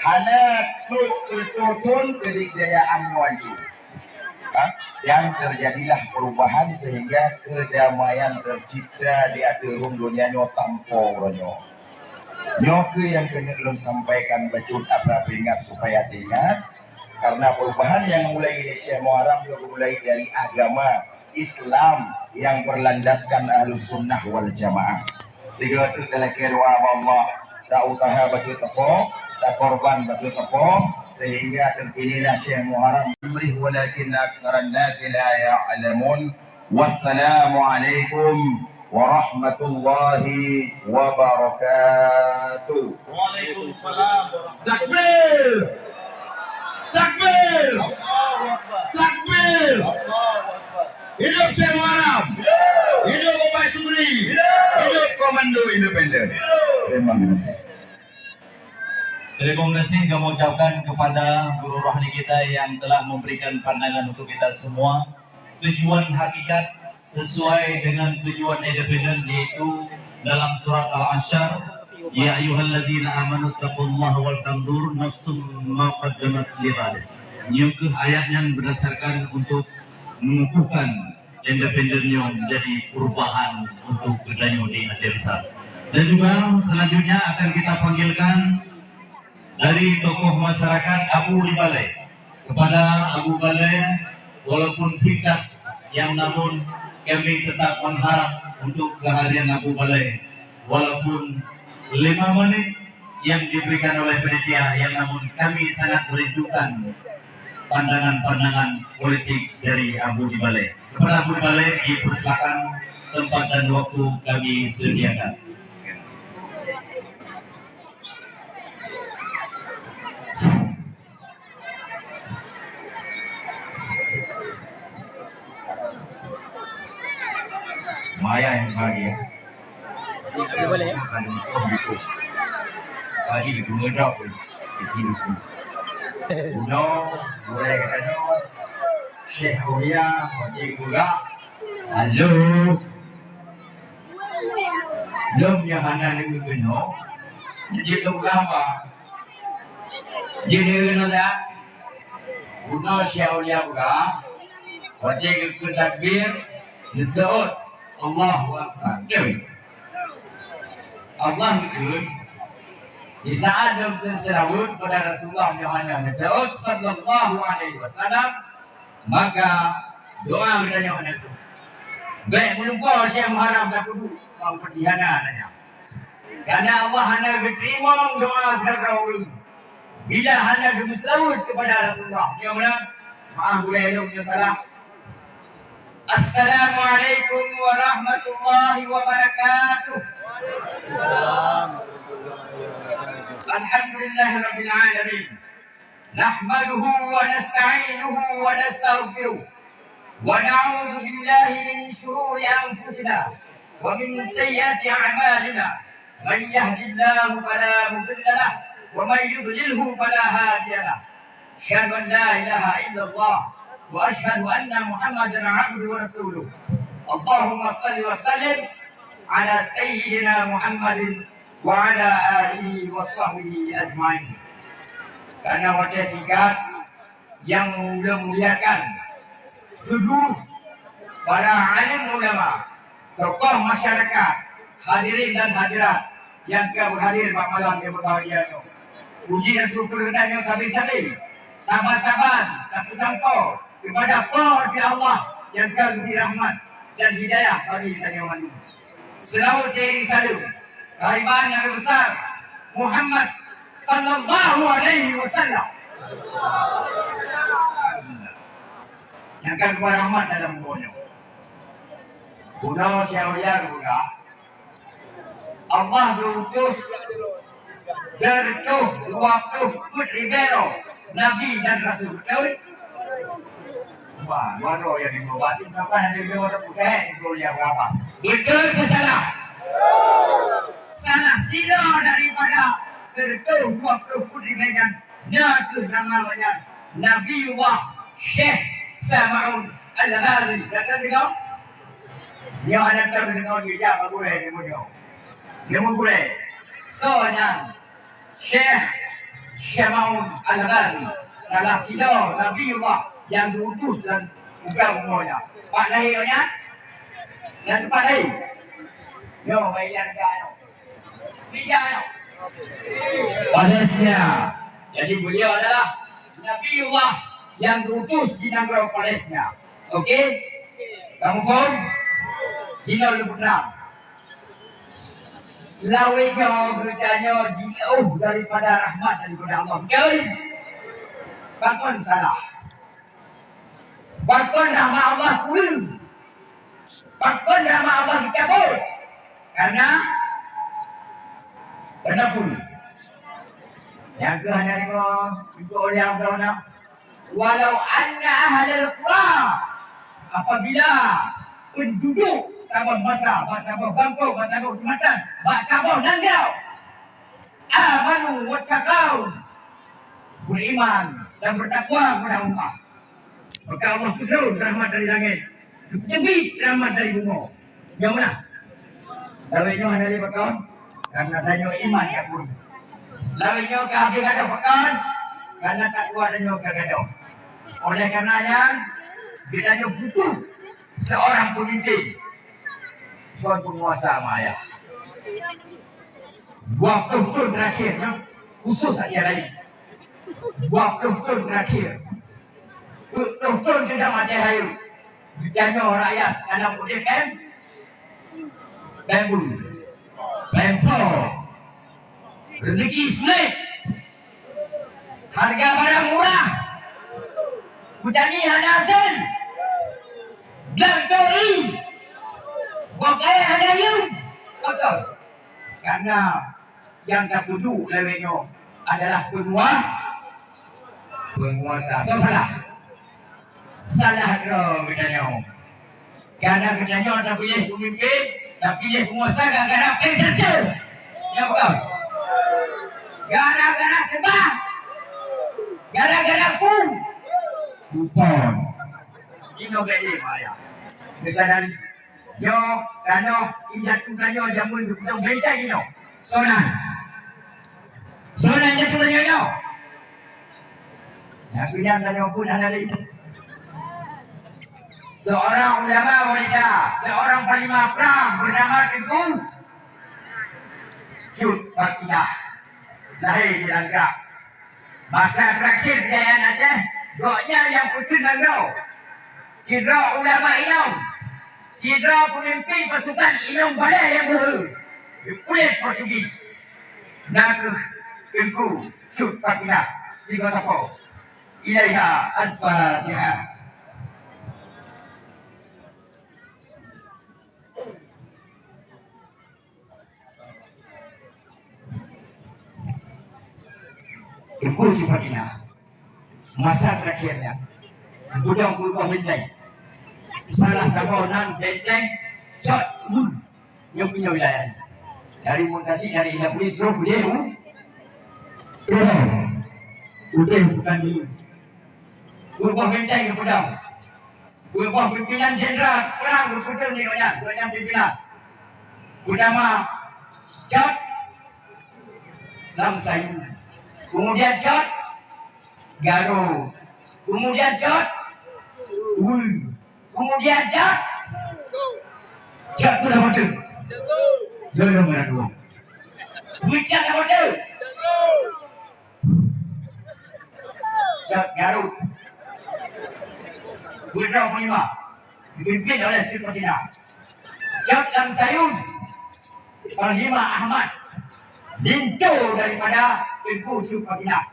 hana trok reutôh thon keudikdayaan nyoe hanco. Ha? Dan terjadilah perubahan sehingga kedamaian tercipta di ateueh rhueng donya nyoe tanpa uroe nyoe. Nyoe keuh nyang keuneuk lôn sampaikan bacut atra peuingat supaya teuingat, karena perubahan nyang mulai lé Syekh Muharram nyoe mulai dari agama Islam yang berlandaskan Ahlus Sunnah wal Jamaah. Tiga tu talakèe doa bak Allah, ta usaha bacut teupok, ta korban bacut teupok, sehingga terpilihlah Syekh Muharram. Amrih walakin aktsaran nasi la ya'lamun. Wassalamualaikum warahmatullahi wabarakatuh. Waalaikumsalam warahmatullahi. Takbir! Takbir! Allahu Akbar! Takbir! Allahu Akbar! Hidup Syekh Muharram! Hidup! Hidup Bapak Syukri! Hidup! Hidup Komando Independen. Terima kasih. Terima kasih kami ucapkan kepada guru rohani kita yang telah memberikan pandangan untuk kita semua. Tujuan hakikat sesuai dengan tujuan independen, yaitu dalam surat Al-Hasyr, "Ya ayyuhalladzina amanu taqullaha wal tanzur nafsum ma qaddamat lighad." Nyoe keuh ayat nyan berdasarkan untuk mengukuhkan independen nyoe menjadi perubahan untuk geutanyoe di Aceh Besar. Dan juga selanjutnya akan kita panggilkan dari tokoh masyarakat Abu di Balai. Kepada Abu Balai, walaupun singkat, yang namun kami tetap mengharap untuk kehadiran Abu Balai, walaupun lima menit yang diberikan oleh panitia, yang namun kami sangat merindukan pandangan-pandangan politik dari Abu di Balai. Kepada Abu di Balai, dipersilakan, tempat dan waktu kami sediakan. Maya yang bahagia. Tadi dua dah pun. Di sini. Uno, mulai kata Syekh Aulia, Haji Gula. Halo. Lom nyang hana deungoe keunoe, jeuet lom gamba. Jeuet deungoe dah. Guna Syekh Aulia peugah, watèe geukheun takbir, neuseuôt, "Allahu Akbar." Deuh. Allah geukheun, di saat lom kheun seulaweuet bak Rasulullah nyang hana neuseuôt, sallallahu alaihi wasallam, maka doa geutanyoe hana teuh. Bèk meulumpoe Syekh Muharram takudu, bang peutinggalan nyan. Karena Allah hana geuteurimong doa sidroe ureueng bila hana geumeuseulaweuet keupada Rasulullah. Nyoe meunan, maaf gurèe lôn nyang salah. Assalamualaikum warahmatullahi wabarakatuh. Alhamdulillahirabbil alamin. نحمده ونستعينه ونستغفره، ونعوذ بالله من شرور أنفسنا ومن سيئات أعمالنا. من يهد الله فلا مضل له، ومن يضلله فلا هادي له. أشهد أن لا إله إلا الله، وأشهد أن محمدا عبده ورسوله. اللهم صل وسلم على سيدنا محمد wa ala alihi wa sahbihi ajmain. Karena watèe singkat, nyang ulôn muliakan seluruh para alim ulama, tokoh masyarakat, hadirin dan hadirat nyang ka berhadir bak malam nyang berbahagia nyoe. Puji dan syukur geutanyoe sabe-sabe, saban-saban, sapeue sampoe keupada Po teu Allah nyang ka geubri rahmat dan hidayah bagi geutanyoe mandum. Seulaweuet seiring saleuem keu Nabi nyang besar Muhammad sallallahu alaihi wasallam. Nyang ka geuba rahmat dalam bumoe nyoe. Bunoe Syekh Aulia geupeugah, Allah geuutus sireutôh dua ploh peuet ribèe droe nabi dan rasul. Beutôi? Wah, dua droe nyang lima. Berarti meunan ada lima droe putih, eh, di Pulo Raya berapa? Beutôi peu salah? Salah sidroe daripada sireutôh dua ploh peuet ribèe nyan, na kheueh nama gobnyan Nabiullah Syekh Samaun Al-Ghazi. Dak tadeungoe? Nyoe hana tadeungoe, jijak bak gurèe, nyoe nyoe. Nyoe gurèe. Soe nyan? Syekh Syamaun Al-Ghani, salah sidroe Nabiullah nyang geuutus lam bumoe nyoe. Pat lahé gobnyan? Lam teumpat laén? Nyoe, bak Ilian Gak nyoe. Ilian nyoe. Palestina. Jadi, beliau adalah Nabiullah nyang geuutus di nanggroe Palestina. Oke? Kamu paham? Jinoe lôn peutrang. Lawét nyoe geutanyoe jiôh daripada rahmat daripada Allah. Beutôi? Pakon salah? Pakon rahmat Allah kureueng? Pakon rahmat Allah dicabut? Karena, karena pun. Nyang keu hana deungoe, untuk orang yang dah nak. Walau anna ahlal qura, apabila Penduduk saboh masa, bak saboh gampông, bak saboh keucamatan, bak saboh nanggroe. Amanu wattaqau, beriman dan bertakwa kepada Allah. Maka Allah turun rahmat dari langit, geuteubiet rahmat dari bumoe. Nyang mana? Lawét nyoe hana lé pakon, karena tanyoe iman ka pun. Lawét nyoe ka habéh gadôh pakon, karena takwa tanyoe ka gadôh. Oleh karena nyan, geutanyoe butuh seorang pemimpin, bukan penguasa, mak ayah. Dua puluh tahun terakhir nyoe, khusus Aceh Rayeuk. Dua puluh tahun terakhir, dua puluh tahun teuh dalam Aceh Rayeuk, geutanyoe rakyat dalam udép em, bambu, pempo, rezeki sulet, harga barang murah, petani hana hasil, blang tori, boh kayèe hana yum. Pakon? Karena nyang tapeuduek lawét nyoe adalah peunguah-, peunguasa. Soe salah? Salah droe geutanyoe. Karena geutanyoe tapiléh peumimpin, tapiléh peunguasa gara-gara péng satu. Ya bukan? Gara-gara seubab. Gara-gara pu-, kupon. Inoe bèk lé, mak ayah. Meusadari. Nyoe, tanoh indatu tanyoe jameun geupeudong benteng inoe. Soe nan? Soe nan indatu tanyoe nyoe? Nyang keu nyan tanyoe pun hana lé. Seorang ulama wanita, seorang panglima prang bernama Teungku Cut Fakidah. Lahé di Langkrak. Masa terakhir kejayaan Aceh, gobnyan nyang peuteun nanggroe. Sidroe ulama inong, sidroe peumimpin pasukan inong balèe nyang beuhe, geupuléh Portugis. Na kheueh Teungku Cut Fakidah, sigoe sapo. Ilaiha Al-Fatihah. Teungku Cut Fakidah, masa terakhir nyan, geupeudong peurumoh benteng. Salah saboh nan benteng Cot Wul, nyoe punya wilayah. Dari Muntasik, dari Indapuri, terus udeh u-, terus udeh bukan dulu. Peurumoh benteng geupeudong. Dua boh pimpinan jenderal perang geupeutreun di gobnyan, gobnyan pimpinan. Peutama, Cot Lam Sayueng. Kemudian Cot Garo. Kemudian Cot Wul. Kemudian Cot, Cot pun dah mati. Belum, belum, belum. Puncak dah mati. Cot Garut. Putra Panglima dipimpin oleh Cut Fakidah. Cot Lam Sayueng, Panglima Ahmad, linto daripada Teungku Cut Fakidah.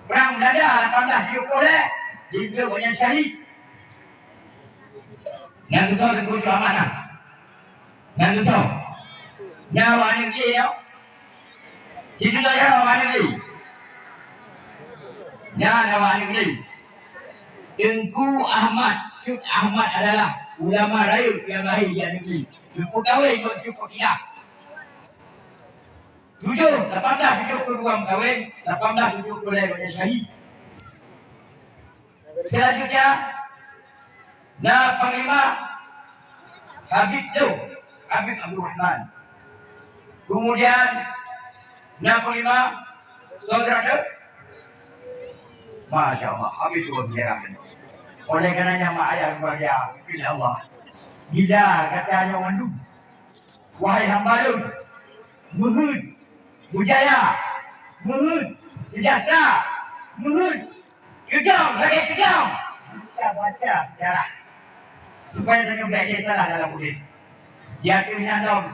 Perang Belanda lapan belas tujuh puluh lhèe, linto gobnyan syahid. Nyang keusoe Teungku Cut Ahmad na. Nyang keusoe. Nyan awak aneuk lé nyoe. Sijuta nyan awak aneuk lé. Nyan awak aneuk lé. Teungku Ahmad, Cut Ahmad adalah ulama rayeuk nyang lahé di aneuk lé. Geupeukawen ngon Cut Fakidah. Tujoh, lapan belas tujoh puluh dua meukawen, lapan belas tujoh puluh lhèe gobnyan syahid. Selanjutnya, na Panglima Habib Deuh, Habib Abdul Rahman. Kemudian, na Panglima Saudara Deuh. Masya Allah, Habib Deuh sejarah. Oleh karenanya, mak ayah keluarga, pilih Allah. Bila kata nyoe mandum, wahai hamba lôn, meuheuet, mujaya, meuheuet, sejahtera, meuheuet, teudong lagèe teudong. Kita baca sejarah. Supaya tanyoe bèk lé salah dalam udép. Di ateueh nyan lom,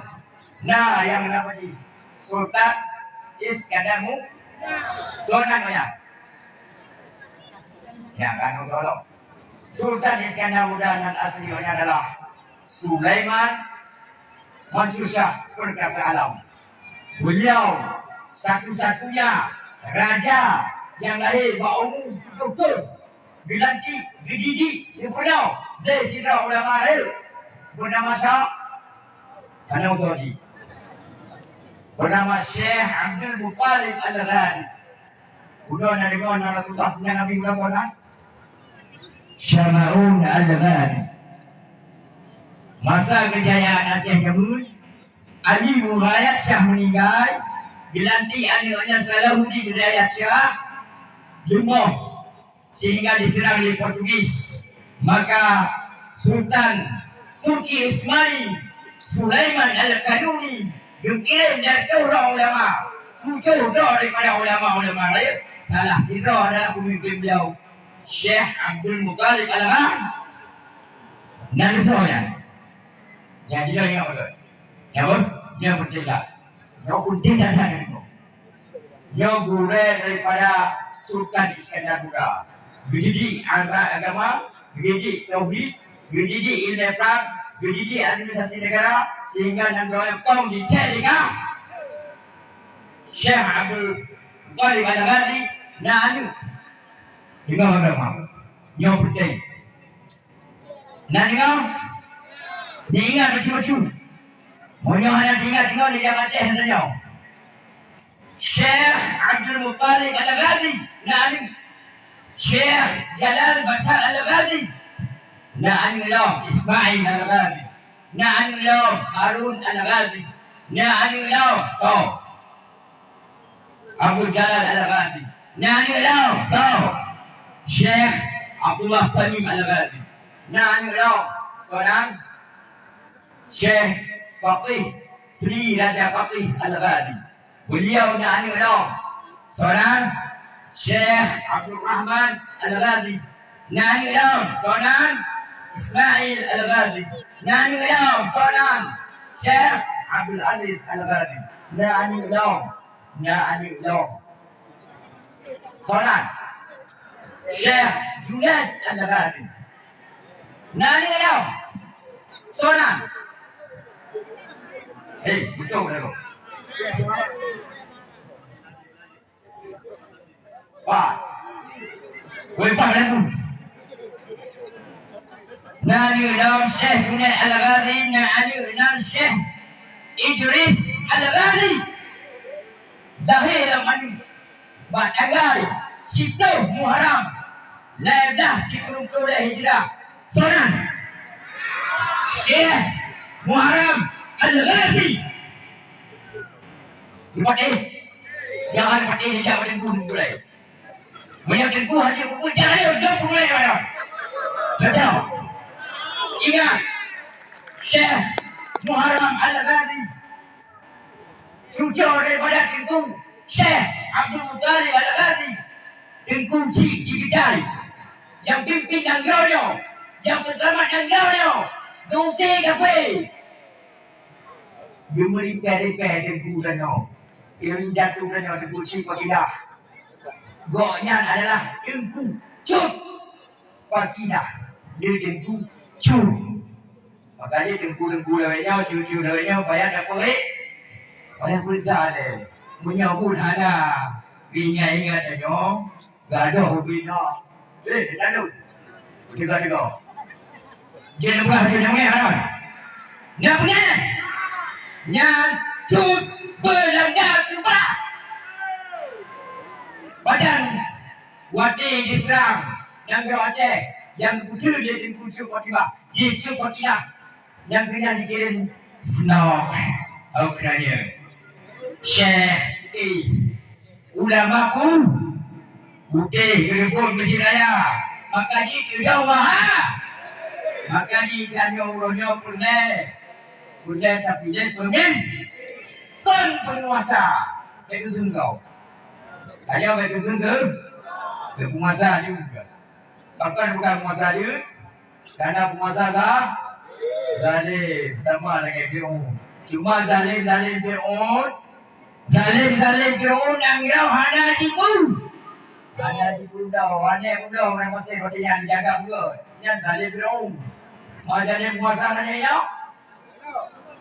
na nyang nama jih Sultan Iskandar Mu-, Sultan Muda. Ya, kan, Sultan. Sultan Iskandar Muda nan asli adalah Sulaiman Mansur Shah Perkasa Alam. Beliau satu-satunya raja nyang lahé bak umu tujoh thon, geulantik, geudidik, geupeunoh lé sidroe ulama rayeuk. Beunama Syekh, hana usoe jih. Beunama Syekh Abdul Muttalib Al-Ghani. Udah na deungoe na Rasulullah, na Nabi udah soe na? Syekh Ma'un Al-Ghani. Masa keujayaan Aceh jameun, Ali Mubarak Syah meuninggai, geulantik aneuëk geuh Salahuddin Hidayat Syah, leumoh sehingga diserang lé Portugis. Maka Sultan Turki Utsmani Sulaiman Al-Kanuni geukirém dua reutôh droe ulama, tujoh droe daripada ulama-ulama rayeuk, salah sidroe adalah peumimpin beliau, Syekh Abdul Muttalib Al-Ghan. Nan soe nyan? Nyang jinoe ingat beutôi. Nyang beutôi? Nyang penting lah. Nyang penting dah sana. Nyoe gurée daripada Sultan Iskandar Muda. Geudidik agama, geudidik tauhid, geudidik ilmu perang, geudidik administrasi negara, sehingga nanggroe kong di Terdeka. Syekh Abdul Muttalib Al-Ghazi na aneuëk. Deungoe agama. Nyoe penting. Na deungoe? Neuingat bacut-bacut. Meunyoe hana teuingat, deungoe lé jamaah Syekh na nyoe. Syekh Abdul Muttalib Al-Ghazi na aneuëk. Syekh Jalal Bashar Al-Ghazi na aneuëk lom, Ismail Al-Ghazi. Na aneuëk lom, Harun Al-Ghazi. Na aneuëk lom, soe? Abu Jalal Al-Ghazi. Na aneuëk lom, soe? Syekh Abdullah Tamim Al-Ghazi. Na aneuëk lom, soe nan? Syekh Faqih Sri Raja Faqih Al-Ghazi. Beliau na aneuëk lom, soe nan? Syekh Abdul Rahman Al-Ghazi. Na aneuëk lom, soe nan? Ismail Al-Ghazi. Na aneuëk lom, soe nan? Syekh Abdul Aziz Al-Ghazi. Na aneuëk lom, na aneuëk lom. Soe nan? Syekh Junaid Al-Ghazi. Na aneuëk lom, soe nan? Hei, beutôi dah tu. Wah. Woi, pah lagu. Na aneuëk lom Syekh Junaid Al-Ghazi, na aneuëk nan Syekh Idris Al-Ghazi. Lahé lom aneuëk bak tanggai siplôh Muharram, lapan belas sikureueng ploh lhèe Hijrah. Soe nan? Syekh Muharram Al-Ghazi. Dipatéh. Jangan patéh dijak pada guru mulai. Meunyoe teungku hana peubuet, jangan lé dong peubuet lé mana. Kacau. Ingat, Syekh Muharram Al-Ghazi, cucoe daripada Teungku Syekh Abdul Muttalib Al-Ghazi, Teungku Chik di Bitai, nyang pimpin nanggroe nyoe, nyang peuseulamat nanggroe nyoe, geuusé kafé. Geumeuripèh-ripèh Teungku tanyoe, geumeujatoh tanyoe Teungku Chik Fakidah. Gobnyan adalah Teungku Cut Fakidah, di Teungku Cut. Makanya teungku-teungku lawét nyoe, cucu lawét nyoe, payah tapeurik, payah peuriksa deh. Meunyoe pun hana geuingat-ingat tanyoe, gadoh ubit nyoe. Eh, lalu. Teuga-teuga. Dia nak peugah macam nyang nyan. Nyan peugah. Nyan cut beulanggar keubah. Pajan watèe jiseurang nanggroe Aceh nyang geupeutreun lé Teungku Cut Fakidah, jih Cut Fakidah nyang keunan jikirém snok. Oh, keuranya. Syekh, eh, ulama pun putéh geureumpôn Mesjid Raya, maka jih keudong maha. Maka jih tanyoe uroe nyoe peureulèe, peureulèe tapiléh peumimpén, kon peunguasa. Bèk keugeunggau. Tanyoe bèk keugeunggau. Keu peunguasa juga. Bahkan bukan peunguasa jeuet, karena peunguasa za-, zalim, sama lagèe Fir'aun. Cuma zalim-zalim Fir'aun, zalim-zalim Fir'aun nyang nyoe hana jipeue. Hana jipeue dong, hana jipeue dong, orang Mesir watèe nyan dijaga beugöt. Nyan zalim Fir'aun. Mau zalim peunguasa lagèe nyoe?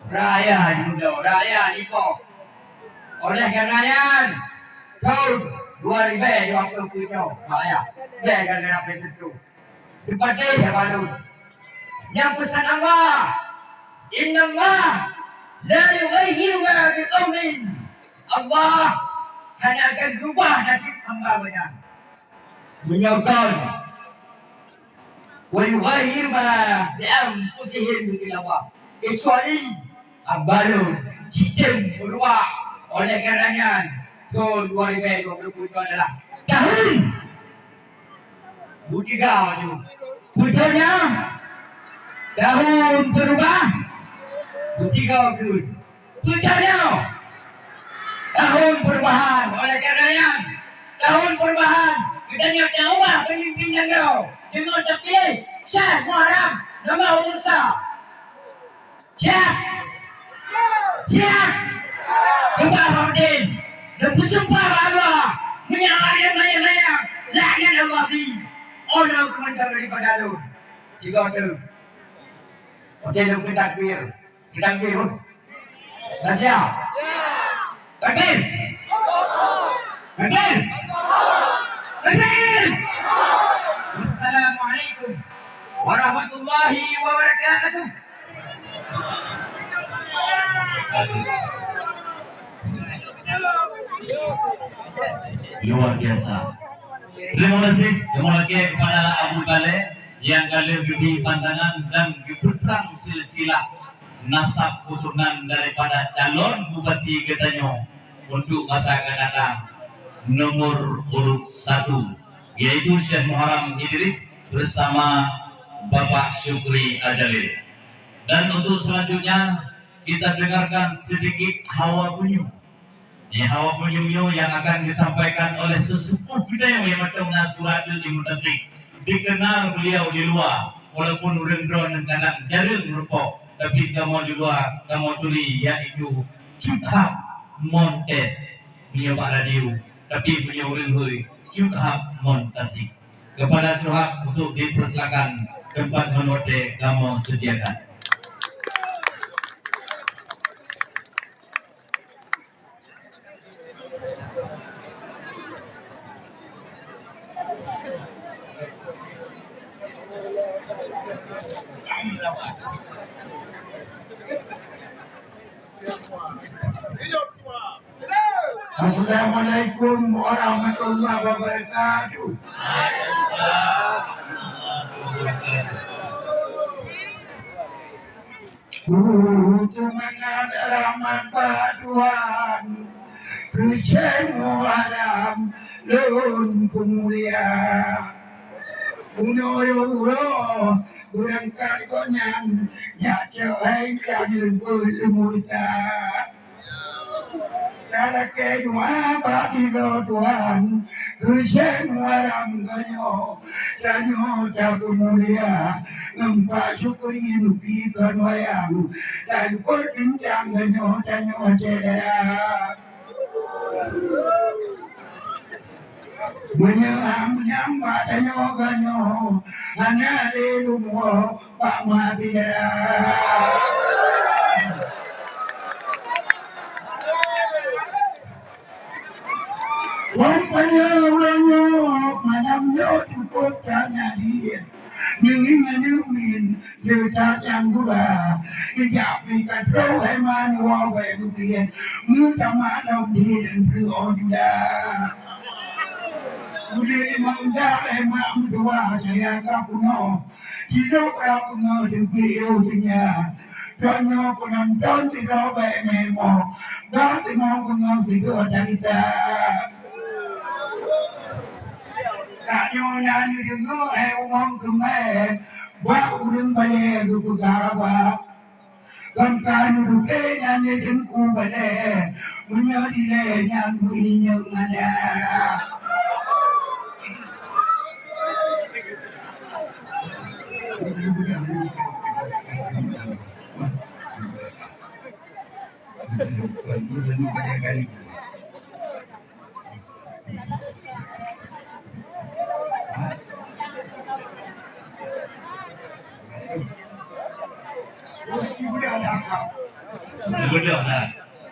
Raya jimudo, raya jipoh. Oleh karena nyan, thôn dua ribèe dua ploh tujoh, raya, bèk gara-gara Petrus. Dipatéh ya baru. Nyang peusan Allah, Innallaha la yughayyiru ma biqaumin. Allah hana akan rubah nasib hamba gobnyan. Meunyoe kon, wa yughayyiru ma bi anfusihim, kheun Allah. Keucuali hamba lôn jitem beurubah, oleh karena nyan thon dua ribèe dua puluh tujoh adalah tahun Buktikan tu. Beutôi nyoe? Tahun peurubah. Beusigoe kheun. Beutôi nyoe? Tahun perubahan. Oleh karena nyan, tahun perubahan, geutanyoe taubah pemimpin nanggroe. Deungon tapiléh Syekh Muharram, nomor urut sa. Siap! Siap! Keubah Bang Udin! Neupeusumpah bak Allah, meunyoe ada manyang-manyang, laknat Allah bri. Oh no, keumeuntoe daripada lôn. Sigoe teuk. Watèe lôn keu takbir. Keu takbir, oh. Dah siap? Takbir! Takbir! Takbir! Assalamualaikum warahmatullahi wabarakatuh. Luar biasa. Terima kasih, terima kasih kepada Abu Balè yang ka lheueh geubri pandangan dan geupeutrang silsilah nasab keturunan daripada calon bupati geutanyoe untuk masa akan datang, nomor urut satu, yaitu Syekh Muharram Idris bersama Bapak Syukri Ajalil. Dan untuk selanjutnya, kita dengarkan sedikit hawa bunyi. Nyan hawa meunyoe-nyoe nyang akan disampaikan oleh seuseupôh geutanyoe nyang mantong na surat di Mutasik. Dikenal beliau di luwa, walaupun ureuëng droeneuh kadang jareueng meureumpok, tapi kamoe di luwa kamoe turi, yaitu Cut Hab Montes. Meunyoe bak radio, tapi meunyoe ureuëng hui, Cut Hab Montasik. Kepada Cut Hab untuk dipersilakan tempat ngon watèe kamoe sediakan. Assalamualaikum warahmatullahi wabarakatuh. Seumangat rahmat bak Tuhan, keu Syekh Muharram lôn peumulia. Bunoe uroe beurangkat gobnyan, nyak cok hai taneueng beuleumeuta. Talakée dua bak sidroe Tuhan, keu Syekh Muharram tanyoe, tanyoe tapeumulia, ngon Pak Syukri meupi kon wayang, tapeubeuet bincang tanyoe, tanyoe watée dara. Meunyoe ham nyang bak tanyoe ganyoe, hana lé lôn woe bak maté dara. Wan panyang uroe nyoe, malam nyoe cukôp that nyan dien. Meungieng aneuk min, le that nyang gura. Neujak pih ka troh hai man woe bak meugrien. Meutamah lom dien nanggroe Yuda. Ulée limong jak hai mak meutuwah, saya ka peunoh. Sidroe ureuëng beungoh teubiet yoh teunya. Tanyoe peunonton sidroe bak imeum, bak teungoh beungoh sidroe tarita. Tanyoe na neudeungoe hai wong keumè, bak ureuëng balèe geupeugah haba. Lam kanu dupe nyan lé Teungku Balèe, meunyoe dilèe nyan meuinyeueng aneuk. Neubeudôh dah.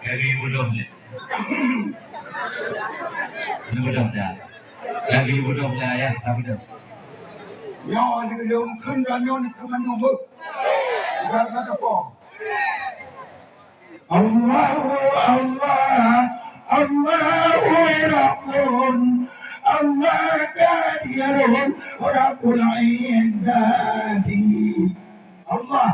Lagi beudôh dah. Neubeudôh dah. Lagi beudôh dah, ya, tak beudôh. Nyoe lôn kheun droeneuh keu mandum. Bukan kata po. Allahu Allah, Allahu Rabbun, Allah Qadirun, Rabbul Izzati. Allah.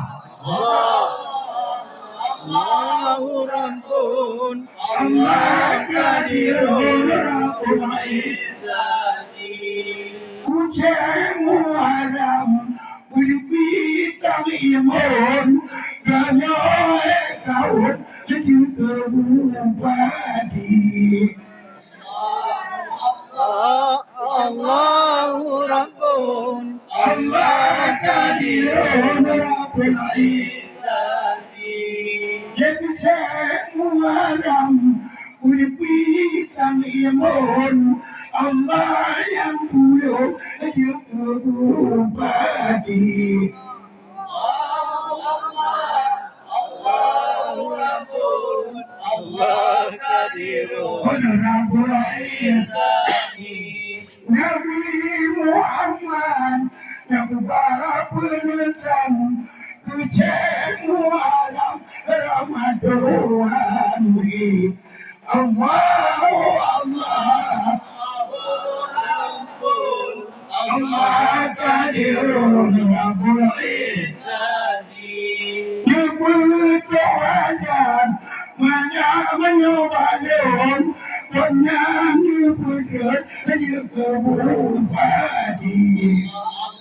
Allahu Rabbun, Allah Qadirun, Rabbul Izzati. Kucéng Muharram, Beuleubeh tam imeum, tanyoe kaum jeuet keu bupati. Allahu Rabbun, Allah Qadirun, Rabbul Izzati. Jadi, Syekh Muharram, Ulfi sang imeum, Allah nyang puyôh jeuet keu bupati. Allahu Akbar, Allahu Rabbun, Allah Qadirun, Rabbul Izzati. Nabi Muhammad nyang ba peuneusan, kucéng Muharram Ramadan. Allahu Allah, Allahu Rabbun, Allah Qadirun, Rabbul Izzati. Nyang beutôi nyan, manyang meunyoe balon, kon nyan nyang beutôi jeuet keu bupati.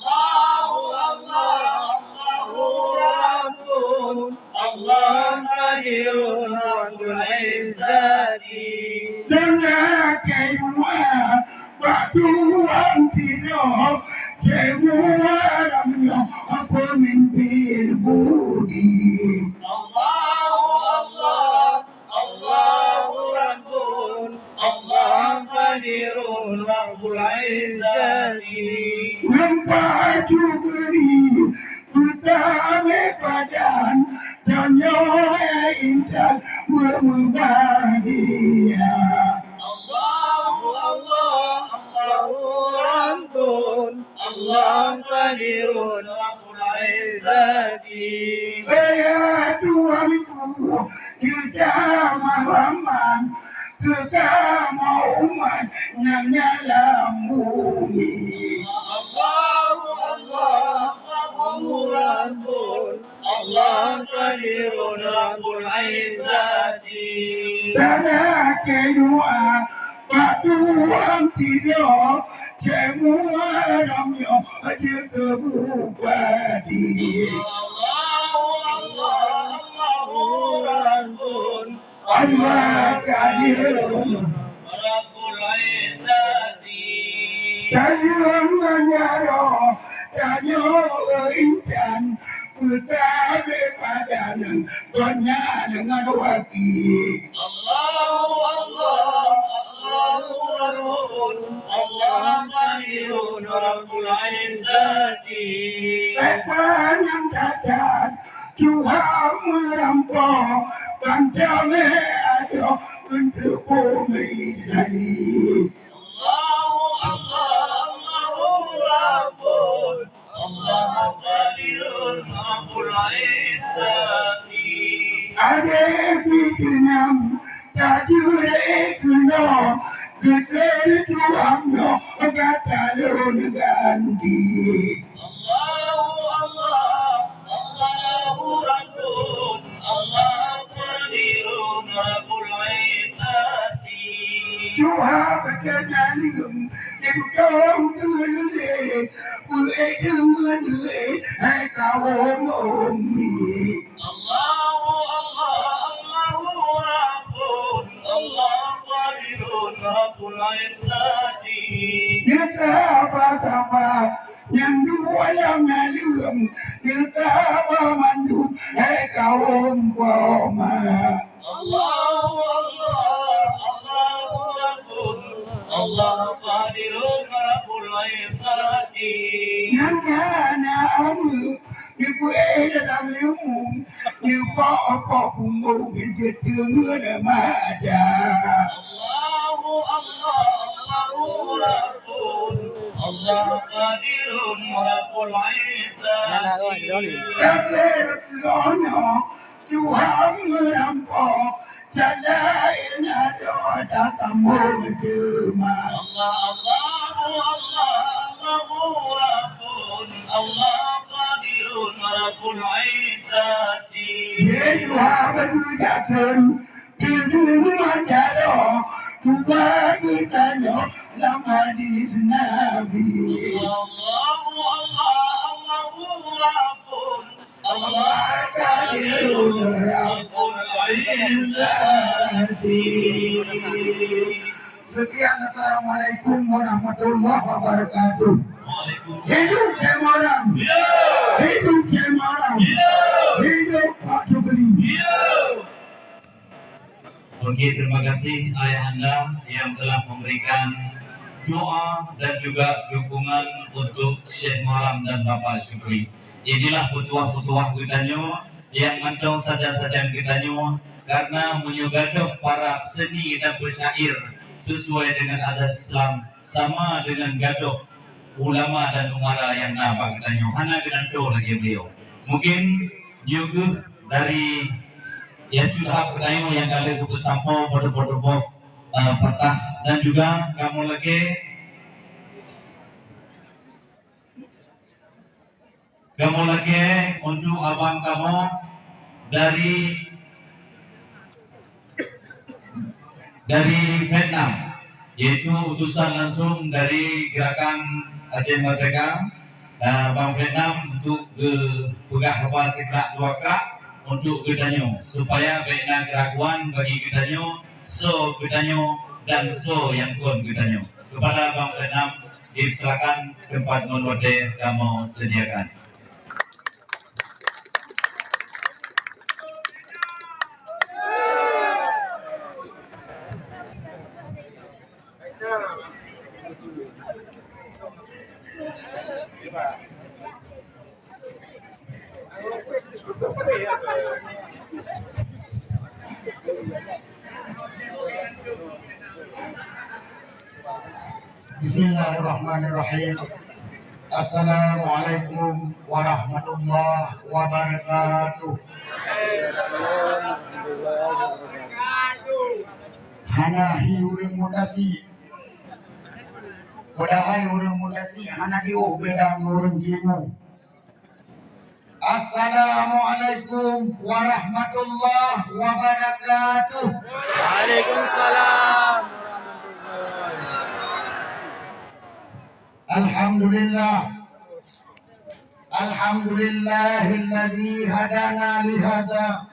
Allahu Allah, Allahu Rabbun, Allah Qadirun, Rabbul Izzati. Dan lakée dua bak Tuhan sidroe, semua lam nyoe peumimpin budi. Allahu Allah, Allahu Rabbun, Allah Qadirun, Rabbul Izzati. Ngon baju bri, peutamé padan, tanyoe intat meumeubahagia. Allahu Allah, Allahu Rabbun, Allah Qadirun, Rabbul Izzati. Ya Tuhanku, Geutanyoe rahmat keu kamoe umat nyang na lam bumi. Allahu Allah, Allahu Rabbun, Allah Qadirun, Rabbul Izzati. Talakée doa bak Tuhan sidroe, semua lam nyoe jeuet keu bupati. Allahu Allah, Allahu Rabbun, Allah Qadirun, Rabbul Izzati. Tanyoe ngon jaroe, tanyoe intan, peutamé padan, gobnyan ngon waki. Allahu Allah, Allahu Rabbun, Allah Qadirun, Rabbul Izzati. Leupah nyang that-that, Tuhan meurampok, bantong lé adoe untuk bumi tadi. Allahu Allah, Allahu Rabbun, Allah Qadirun, Rabbul Izzati. Adé pih teunang tajuré keunoe, geutreun Tuhan nyoe gata lôn ganti. Allahu Allah, Allahu Rabbun, Allah Qadirun, Rabbul Izzati. Tuhan beutôi naleueng, nyang dong keu lé, beuék deungon lé, hai kawöm ummi. Allahu Allah, Allahu Rabbun, Allah Qadirun, Rabbul Izzati. Nyang sabar-sabar, nyang dua nyang naleueng, nyang sabar mandum, hai kawöm poma. Allahu Allah, Allahu Rabbun, Allah Qadirun, Rabbul Izzati. Nyang hana aneuëk, neupeuéh dalam leumum, neupok-pok punggong, jeuet teungeut mata. Allahu Allah, Allahu Rabbun, Allah Qadirun, Rabbul Izzati. Tapi, Nyoe tatamong teuma. Allah, Allahu, Allah, Allahu Rabbun, Allah Qadirun, Rabbul Izzati. Ye Tuhan, bagi jakeun, di dunia jaro, Tuhan geutanyoe lam hadis Nabi. Allahu, Allah, Allahu Rabbun, Allah Qadirun, Rabbul Izzati. Sekian, assalamualaikum warahmatullahi wabarakatuh. Waalaikumsalam. Hidup Syekh Muharram. Hidup! Hidup Syekh Muharram. Hidup! Hidup Pak Syukri. Hidup! Oke, terima kasih Ayahanda yang telah memberikan doa dan juga dukungan untuk Syekh Muharram dan Bapak Syukri. Inilah petuah-petuah geutanyoe nyang mantong sajan-sajan geutanyoe, karena meunyoe gadôh para seni dan penyair sesuai dengan azas Islam, sama dengan gadôh ulama dan umara nyang na bak geutanyoe, hana geutantu lagèe beliau. Mungkin nyoe kheueh dari Yah Cut Hab geutanyoe nyang ka lheueh geupeusampoe bak tuboh-tuboh, eh, peurintah dan juga kamoe lakèe, kamoe lakèe untuk abang kamoe dari dari Vietnam, yaitu utusan langsung dari Gerakan Aceh Merdeka, eh, Bang Vietnam untuk geupeugah haba sikrak dua krak untuk geutanyoe, supaya bèk na keuraguan bagi geutanyoe, soe geutanyoe dan soe nyang kon geutanyoe. Kepada Bang Vietnam, dipersilakan tempat ngon watèe kamoe sediakan. Bismillahirrahmanirrahim. Assalamualaikum warahmatullahi wabarakatuh. Hana hi ureueng mutasi. Padahai ureueng mutasi hana jiôh beda ngon ureueng Cina. Assalamualaikum warahmatullahi wabarakatuh. Waalaikumsalam warahmatullahi wabarakatuh. Alhamdulillah. Alhamdulillahilladzi hadana lihadza,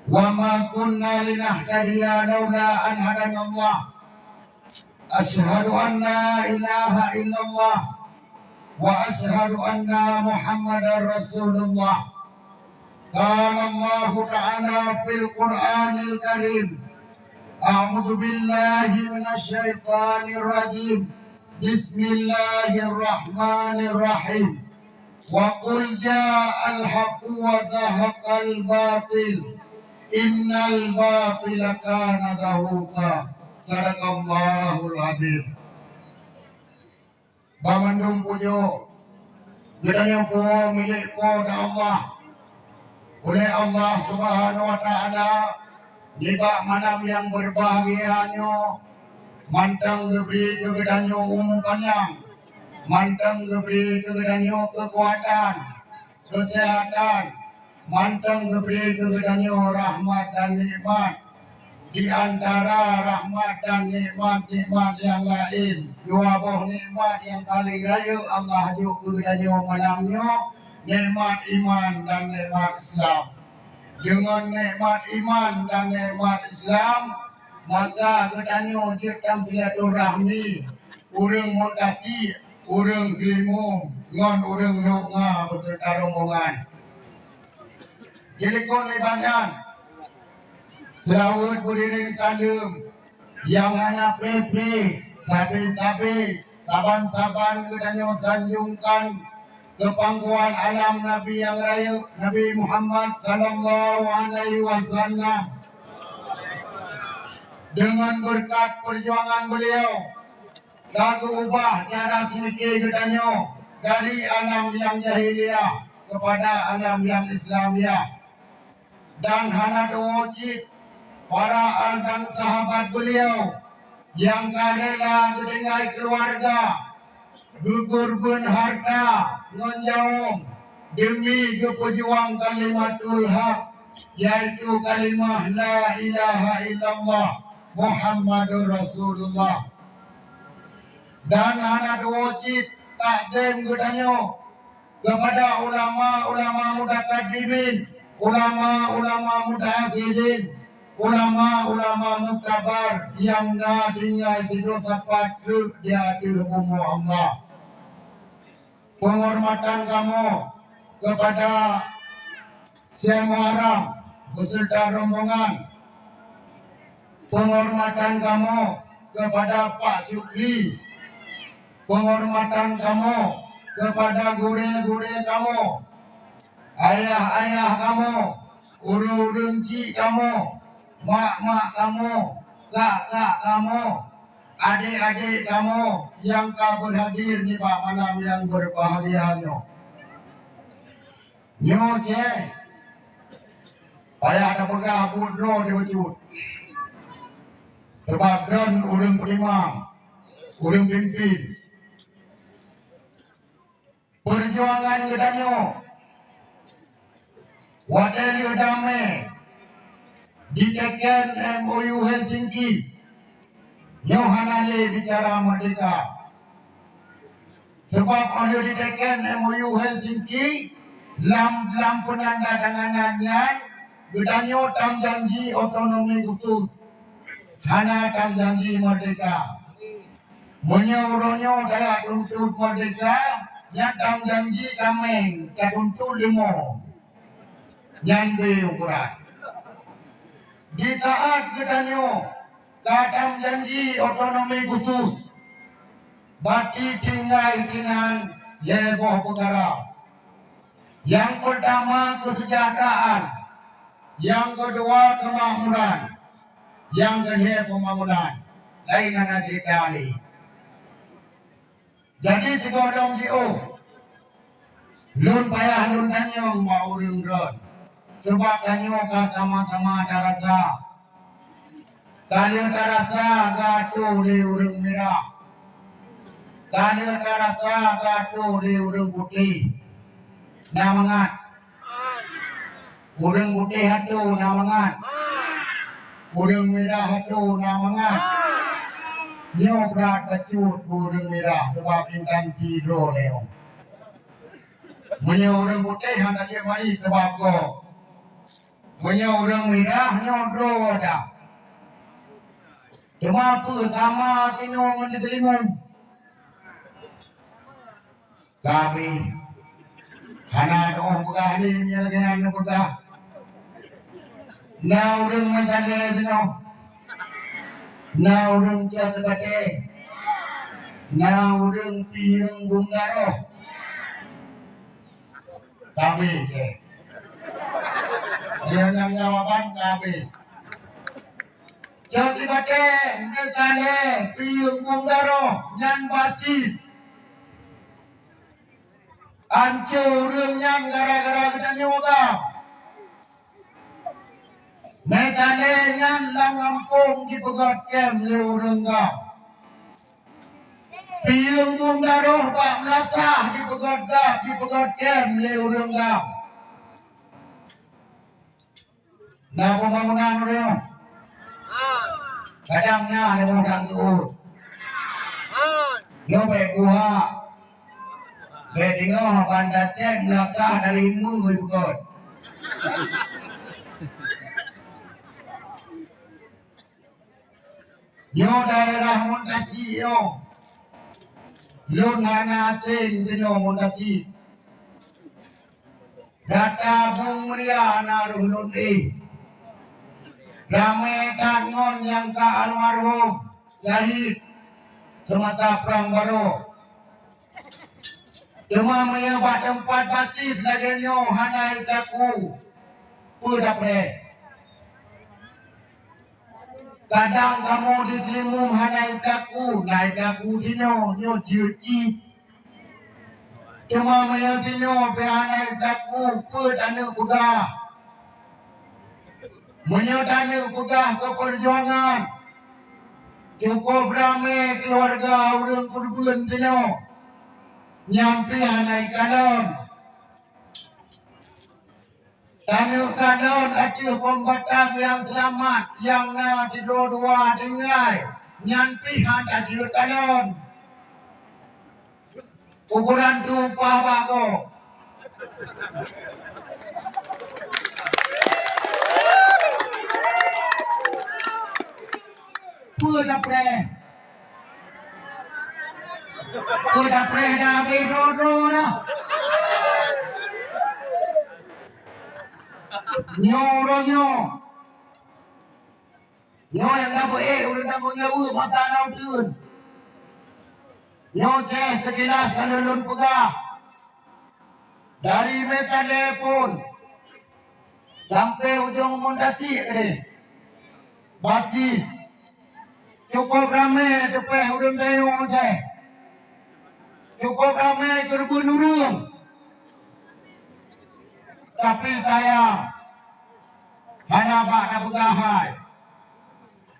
wa ma kunna linahtadiya laula an hadanallah. Asyhadu an la ilaha illallah wa asyhadu anna Muhammadar Rasulullah. Qala Allahu ta'ala fil Qur'anil Karim, a'udzu billahi minasy syaithanir rajim. Bismillahirrahmanirrahim. Wa qul ja'al haqqu wa zahaqal batil, innal batila kana zahuqa. Sadaqallahul adzim. Banmandum pujoe geutanyoe puwoe milék Po teu Allah. Ulèh Allah Subhanahu wa Ta'ala, nibak malam nyang beubahgia nyoe, mantong geubri keu geutanyoe umu panyang, mantong geubri keu geutanyoe keukuatan, keuseuhatan, mantong geubri keu geutanyoe rahmat dan nikmat. Di antara rahmat dan nikmat-nikmat nyang laén, dua boh nikmat nyang paleng rayeuk Allah jok keu geutanyoe malam nyoe, nikmat iman dan nikmat Islam. Deungon nikmat iman dan nikmat Islam, maka geutanyoe jeuet tam silaturahmi ureueng mutasi, ureueng Seulimeum ngon ureueng Lhok Nga beuseureuta rombongan. Dilikot lé banyan, seulaweuet beuiréng saleuem nyang hana pré-pré, sabe-sabe, saban-saban geutanyoe sanjongkan keu pangkuan alam Nabi nyang rayeuk, Nabi Muhammad sallallahu alaihi wasallam. Deungon beureukat peujuangan beuliau, ka geuubah cara seumiké geutanyoe dari alam nyang jahiliyah keupada alam nyang Islamiah. Dan hana tuwoe cit, para al dan sahabat beliau nyang ka rela geutinggai keuluwarga, geugurbeuen hareuta ngon nyawöng deumi geupeujuang kalimatul haq, yaitu kalimah la ilaha illallah Muhammadur Rasulullah. Dan hana tuwoe cit takzim geutanyoe keupada ulama-ulama mutakadimin, ulama-ulama mutaakhidin, ulama-ulama muktabar nyang na tinggai sidroe sapat treuk di ateueh bumoe Allah. Penghormatan kamoe kepada Syekh Muharram beserta rombongan. Penghormatan kamoe kepada Pak Syukri. Penghormatan kamoe kepada gurée-gurée kamoe, ayah-ayah kamoe, ureuëng-ureuëng chik kamoe, mak-mak kamoe, kak-kak kamoe, adék-adék kamoe nyang ka beuhadir nibak malam nyang beubahgia nyoe. Nyoe cit payah tapeugah buet droe di bacut. Sabab droen ureuëng peutimang, ureuëng pimpin. Peujuangan geutanyoe watée lheueh damé diteken M O U Helsinki, nyoe hana lé bicara merdeka. Sabab óh lheueh diteken M O U Helsinki, lam, lam peunandatanganan nyan geutanyoe tamjanji otonomi khusus, hana tamjanji merdeka. Meunyoe uroe nyoe tajak tuntot merdeka, nyan tamjanji kaméng tatuntut leumo. Nyan beu ukuran. Di saát geutanyoe ka tamjanji otonomi khusus, bati tinggai keunan lhée boh peukara. Nyang peurtama keuseujahteuraan, nyang keudua keumakmuran, nyang keulhée peumangunan. Laén hana ceurita lé. Jadi sigohlom jiôh, lôn payah lôn tanyong bak ureuëng droen, sabab tanyoe ka sama-sama tarasa. Ka lheueh tarasa geuatô lé ureuëng mirah. Ka lheueh tarasa geuatô lé ureuëng putéh. Na mangat? Ureuëng putéh atô na mangat? Ureuëng mirah atô na mangat? Nyoe brat bacut ureuëng mirah sabab intansi droe nyoe. Meunyoe ureuëng putéh hana jeuet mari sabab gob. Meunyoe ureuëng mirah nyoe droe dah. Teuma peue sama sinoe ngon di Teulimum? Ka abéh. Hana teuôh peugah lé nyang lagée nyan neupeugah. Na ureuëng meucalée sinoe. Na ureuëng cot batée. Na ureuëng piyeung bunggaroh. Ka abéh cit. Lheueh nyan jawaban ka abéh. Cot batée, meucalée, piyeung bunggaroh, nyan basis. Anco ureuëng nyan gara-gara geutanyoe ka. Meucalée nyan lam gampông jipeugét kém lé ureuëng GAM. Piyeung bunggaroh bak meulasah jipeugét GAM, jipeugét kém lé ureuëng GAM. Na pembangunan ureuëng? Kadang na leumoh that geuôt. Nyoe bék buhak. Bék deungoe ban tacék meulasah dari meue jipeugét. Nyoe daerah Muntasik nyoe. Lôn hana asing sinoe Muntasik. Gata beumeuriah na roh lôn éh. Ramé that ngon nyang ka almarhum syahid seumasa prang barô. Teuma meunyoe bak teumpat basis lagée nyoe hana itaku, peue tapreh? Kadang kamoe di Teulimum hana itaku, na itaku sinoe, nyoe jeuet cit. Teuma meunyoe sinoe pih hana itaku, peue taneuk peugah? Meunyoe tanyoe peugah keu peujuangan, cukup ramé keuluwarga ureuëng keureubeuen sinoe, nyan pih hana ikalon. Tanyoe kalon ateueh kombatan nyang seulamat, nyang na sidroe dua tinggai, nyan pih hana jeuet kalon. Ukoran tu upah bak gob. Peue tapreh? Peue tapreh dah habéh droe-droe dah. Nyoe uroe nyoe. Nyoe nyang na beuék ureuëng tanggong jaweueb masa na uteuen. Nyoe ceh seukilas ka lôn peugah. Dari Meusale phon sampai ujong Muntasik deh. Basis. Cukup ramé teupeh ureuëng tanyoe ceh. Cukup ramé keureubeuen ureuëng. Tapi sayang, hana bak tapeugah hai.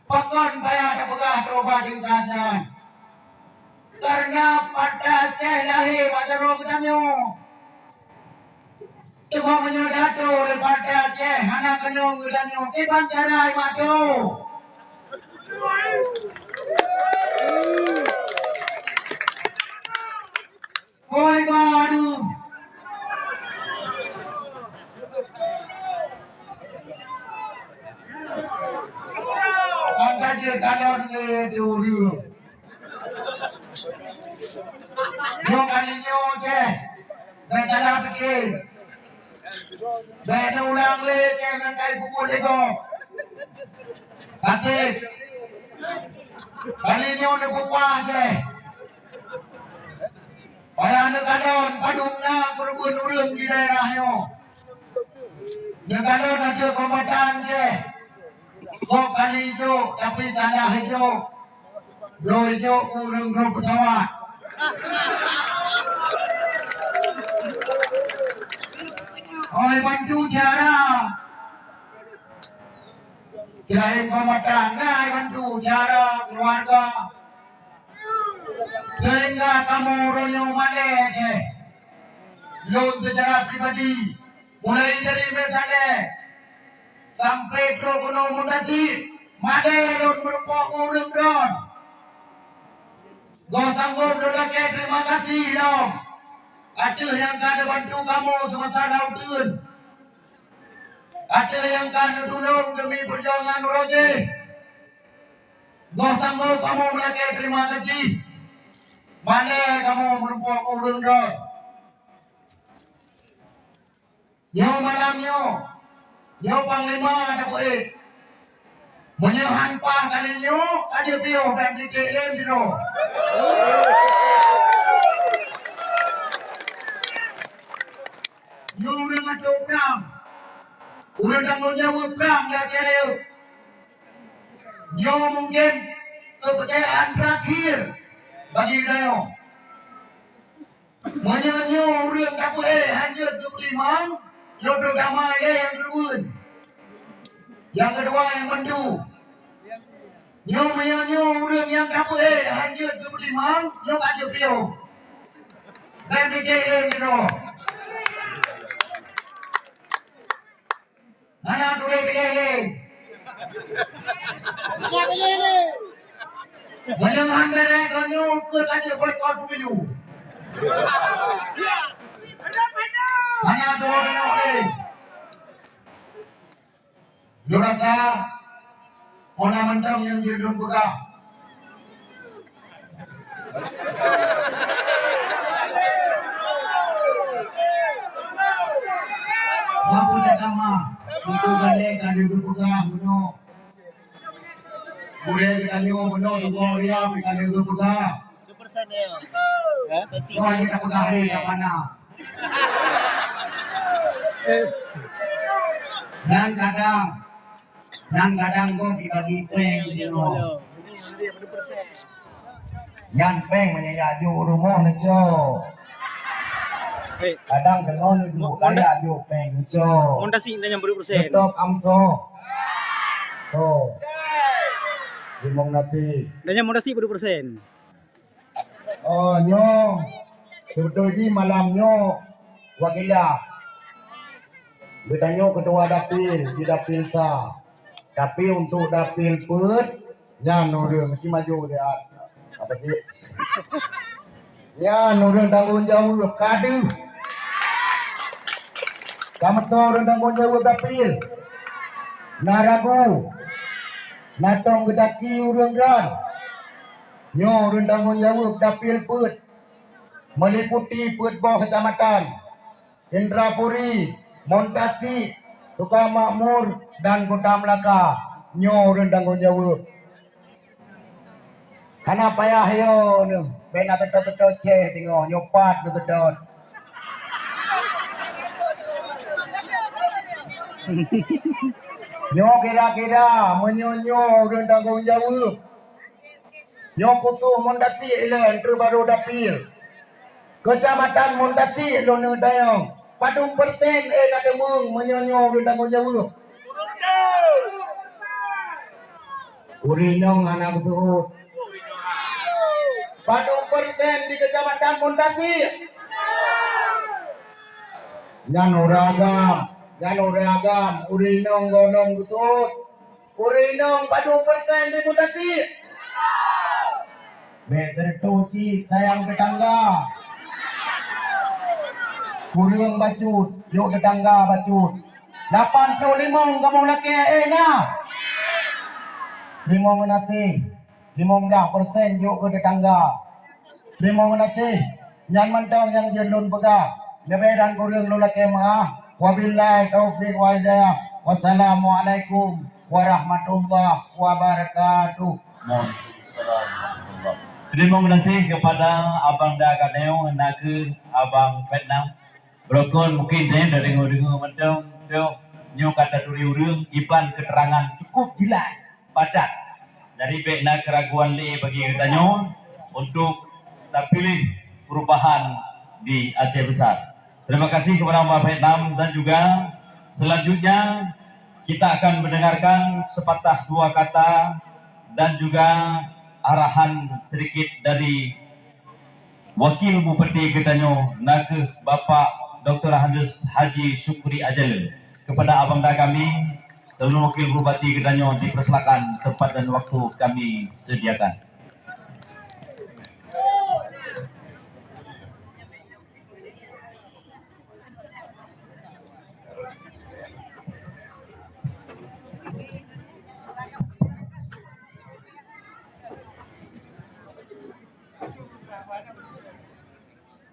Pakon payah tapeugah droe bak tingkat nyan? Kareuna Partai Aceh lahé bak jaroe geutanyoe. Teuma meunyoe dato lé Partai Aceh hana keunong geutanyoe, kiban cara imat tu. Hôi badu. Maka jeuet kalon lé ureuëng. Nyoe kali nyoe ceh, bèk salah pike. Bèk neulang lé ceh ngon kai pukul ego. Kaseb. Kali nyoe neupeupah ceh. Payah neukalon padub na keureubeuen ureuëng di daerah nyoe. Neukalon ateueh kombatan ceh. Gob kali jok, tapi tanah jok. Droe jok ureuëng droe peusawat. Oi bantu cara. Selain kombatan, na bantu cara keluarga. Sehingga kamoe uroe nyoe malèe ceh. Lôn seucara pribadi, mulai dari Meusale sampai trok keunoe Muntasik, malèe lôn meurumpok ngon ureuëng droen. Goh sanggob lôn lakèe terima kasih lom ateueh nyang ka neubantu kamoe seumasa na uteuen, ateueh nyang ka neutulông demi peujuangan uroe jih. Goh sanggob kamoe meulakèe terima kasih. Malèe kamoe meurumpok ureuëng droen. Nyoe malam nyoe, nyoe panglima tapeuék. Meunyoe han paih kali nyoe, ka jeuet piôh bèk titék lé sidroe. Nyoe ureuëng ateueh prang. Ureuëng tanggong jaweueb prang di ateueh rayeuk. Nyoe mungken keupeurcayaan terakhir bagi geutanyoe. Meunyoe nyoe ureuëng tapeuék han jeuet geupeutimang, lôn troh damai lé nyang keureubeuen. Nyang keudua nyang bantu. Nyoe meunyoe nyoe ureuëng nyang tapeuék han jeuet geupeutimang, nyoe ka jeuet piôh. Bèk titék lé sidroe. Hana tuléh piléh lé. Meunyoe han bèrèh geutanyoe keu saja boikot pemilu. Hana tuléh lé. Lôn rasa, hana mantong nyang jeuet lôn peugah. Maupun agama, untuk galak ka lheueh geupeugah bunoe. Gurèe geutanyoe bunoe Teungku Aulia pih ka lheueh geupeugah. Nyoe hana tapeugah lé nyang panas. Nyan kadang Nyan kadang gob jibagi péng jinoe. Nyan péng meunyo jak jok rumoh neucok. Kadang deungoe neuduek, ka jak jok péng neucok. Mon tasik nyan nyang peureuk persen. Neucok amsoe. Oh. Limong nasi. Dan nyan muda si peuduek persen. Oh, nyoe. Sebetulnya malam nyoe wakilah. Geutanyoe ketua dapil di dapil sa. Tapi untuk dapil peuet, nyan ureuëng ci maju siat. Apa cit? Nyan ureuëng tanggong jaweueb ka deuh. Ka meutoe ureuëng tanggong jaweueb dapil. Na ragu. Na tom geudaki ureuëng gran. Nyoe ureuëng tanggong jaweueb dapil peuet. Meliputi peuet boh kecamatan. Indrapuri, Montasi, Sukamakmur, dan Kota Melaka. Nyoe ureuëng tanggong jaweueb. Hana payah yo neuh, bena teutôt-teutôt ceh tingoh, nyoe pat neuteutôt. Nyoe kira-kira meunyoe nyoe ureuëng tanggong jaweueb. Nyoe khusos Montasi ilée, enteuk barô dapil. Kecamatan Montasi lôn neutanyong, padum persen éh na teumeung meunyoe nyoe ureuëng tanggong jaweueb? Ureuëng inong hana geuseuôt. Padum persen di Kecamatan Montasi? Nyan ureuëng agam, nyan ureuëng agam, ureuëng inong gohlom geuseuôt. Ureuëng inong padum persen di Montasi? Bék teureutôh cit sayang teutangga. Kureueng bacut, jok teutangga bacut. Lapan ploh limong kamoe lakée éh na. Teurimong geunaséh, limong blaih persen jok keu teutangga. Teurimong geunaséh, nyan mantong nyang jeuet lôn peugah. Leubeh dan kureueng lôn lakée meuáh. Wabillahi taufiq wal hidayah. Wassalamualaikum warahmatullahi wabarakatuh. Waalaikumsalam warahmatullahi. Teurimong geunaséh keupada abang da geutanyoe, na kheueh abang Vietnam. Beurokon mungkin deh, tadeungoe-deungoe mantong, nyoe ka taturi ureueng, iban keuterangan cukup jeulaih, padat. Jadi, bék na keuraguan lé bagi geutanyoe untuk tapiléh perubahan di Aceh Besar. Terima kasih kepada Abang Vietnam dan juga selanjutnya kita akan mendengarkan sepatah dua kata dan juga arahan sedikit dari Wakil Bupati geutanyoe na kheueh Bapak Doktor Handes Haji Syukri Ajalil. Kepada Abang dan kami, Calon Wakil Bupati geutanyoe dipersilakan tempat dan waktu kami sediakan.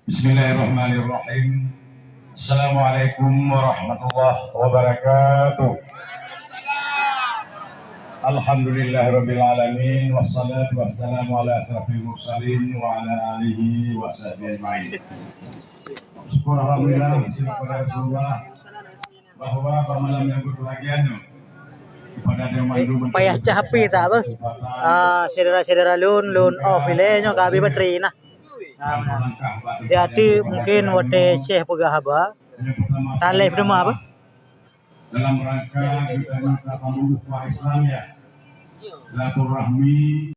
Bismillahirrahmanirrahim. Assalamualaikum warahmatullahi wabarakatuh. Alhamdulillahirabbil alamin, wassalatu wassalamu ala asyrafil mursalin wa ala alihi wa sahbihi ajmain. Syukur alhamdulillah, syukur kepada Rasulullah. Bahwa pada malam yang berbahagia nyoe, kepada dia mandu. Payah cah api tak apa? Ah, syedara-syedara lôn, lôn off ilée nyoe ka habéh bateri nah. Ah, jadi mungkin watée Syekh peugah haba. Taleb teuma apa? Dalam rangka kita minta sambung ukhuwah Islam ya. Silaturahmi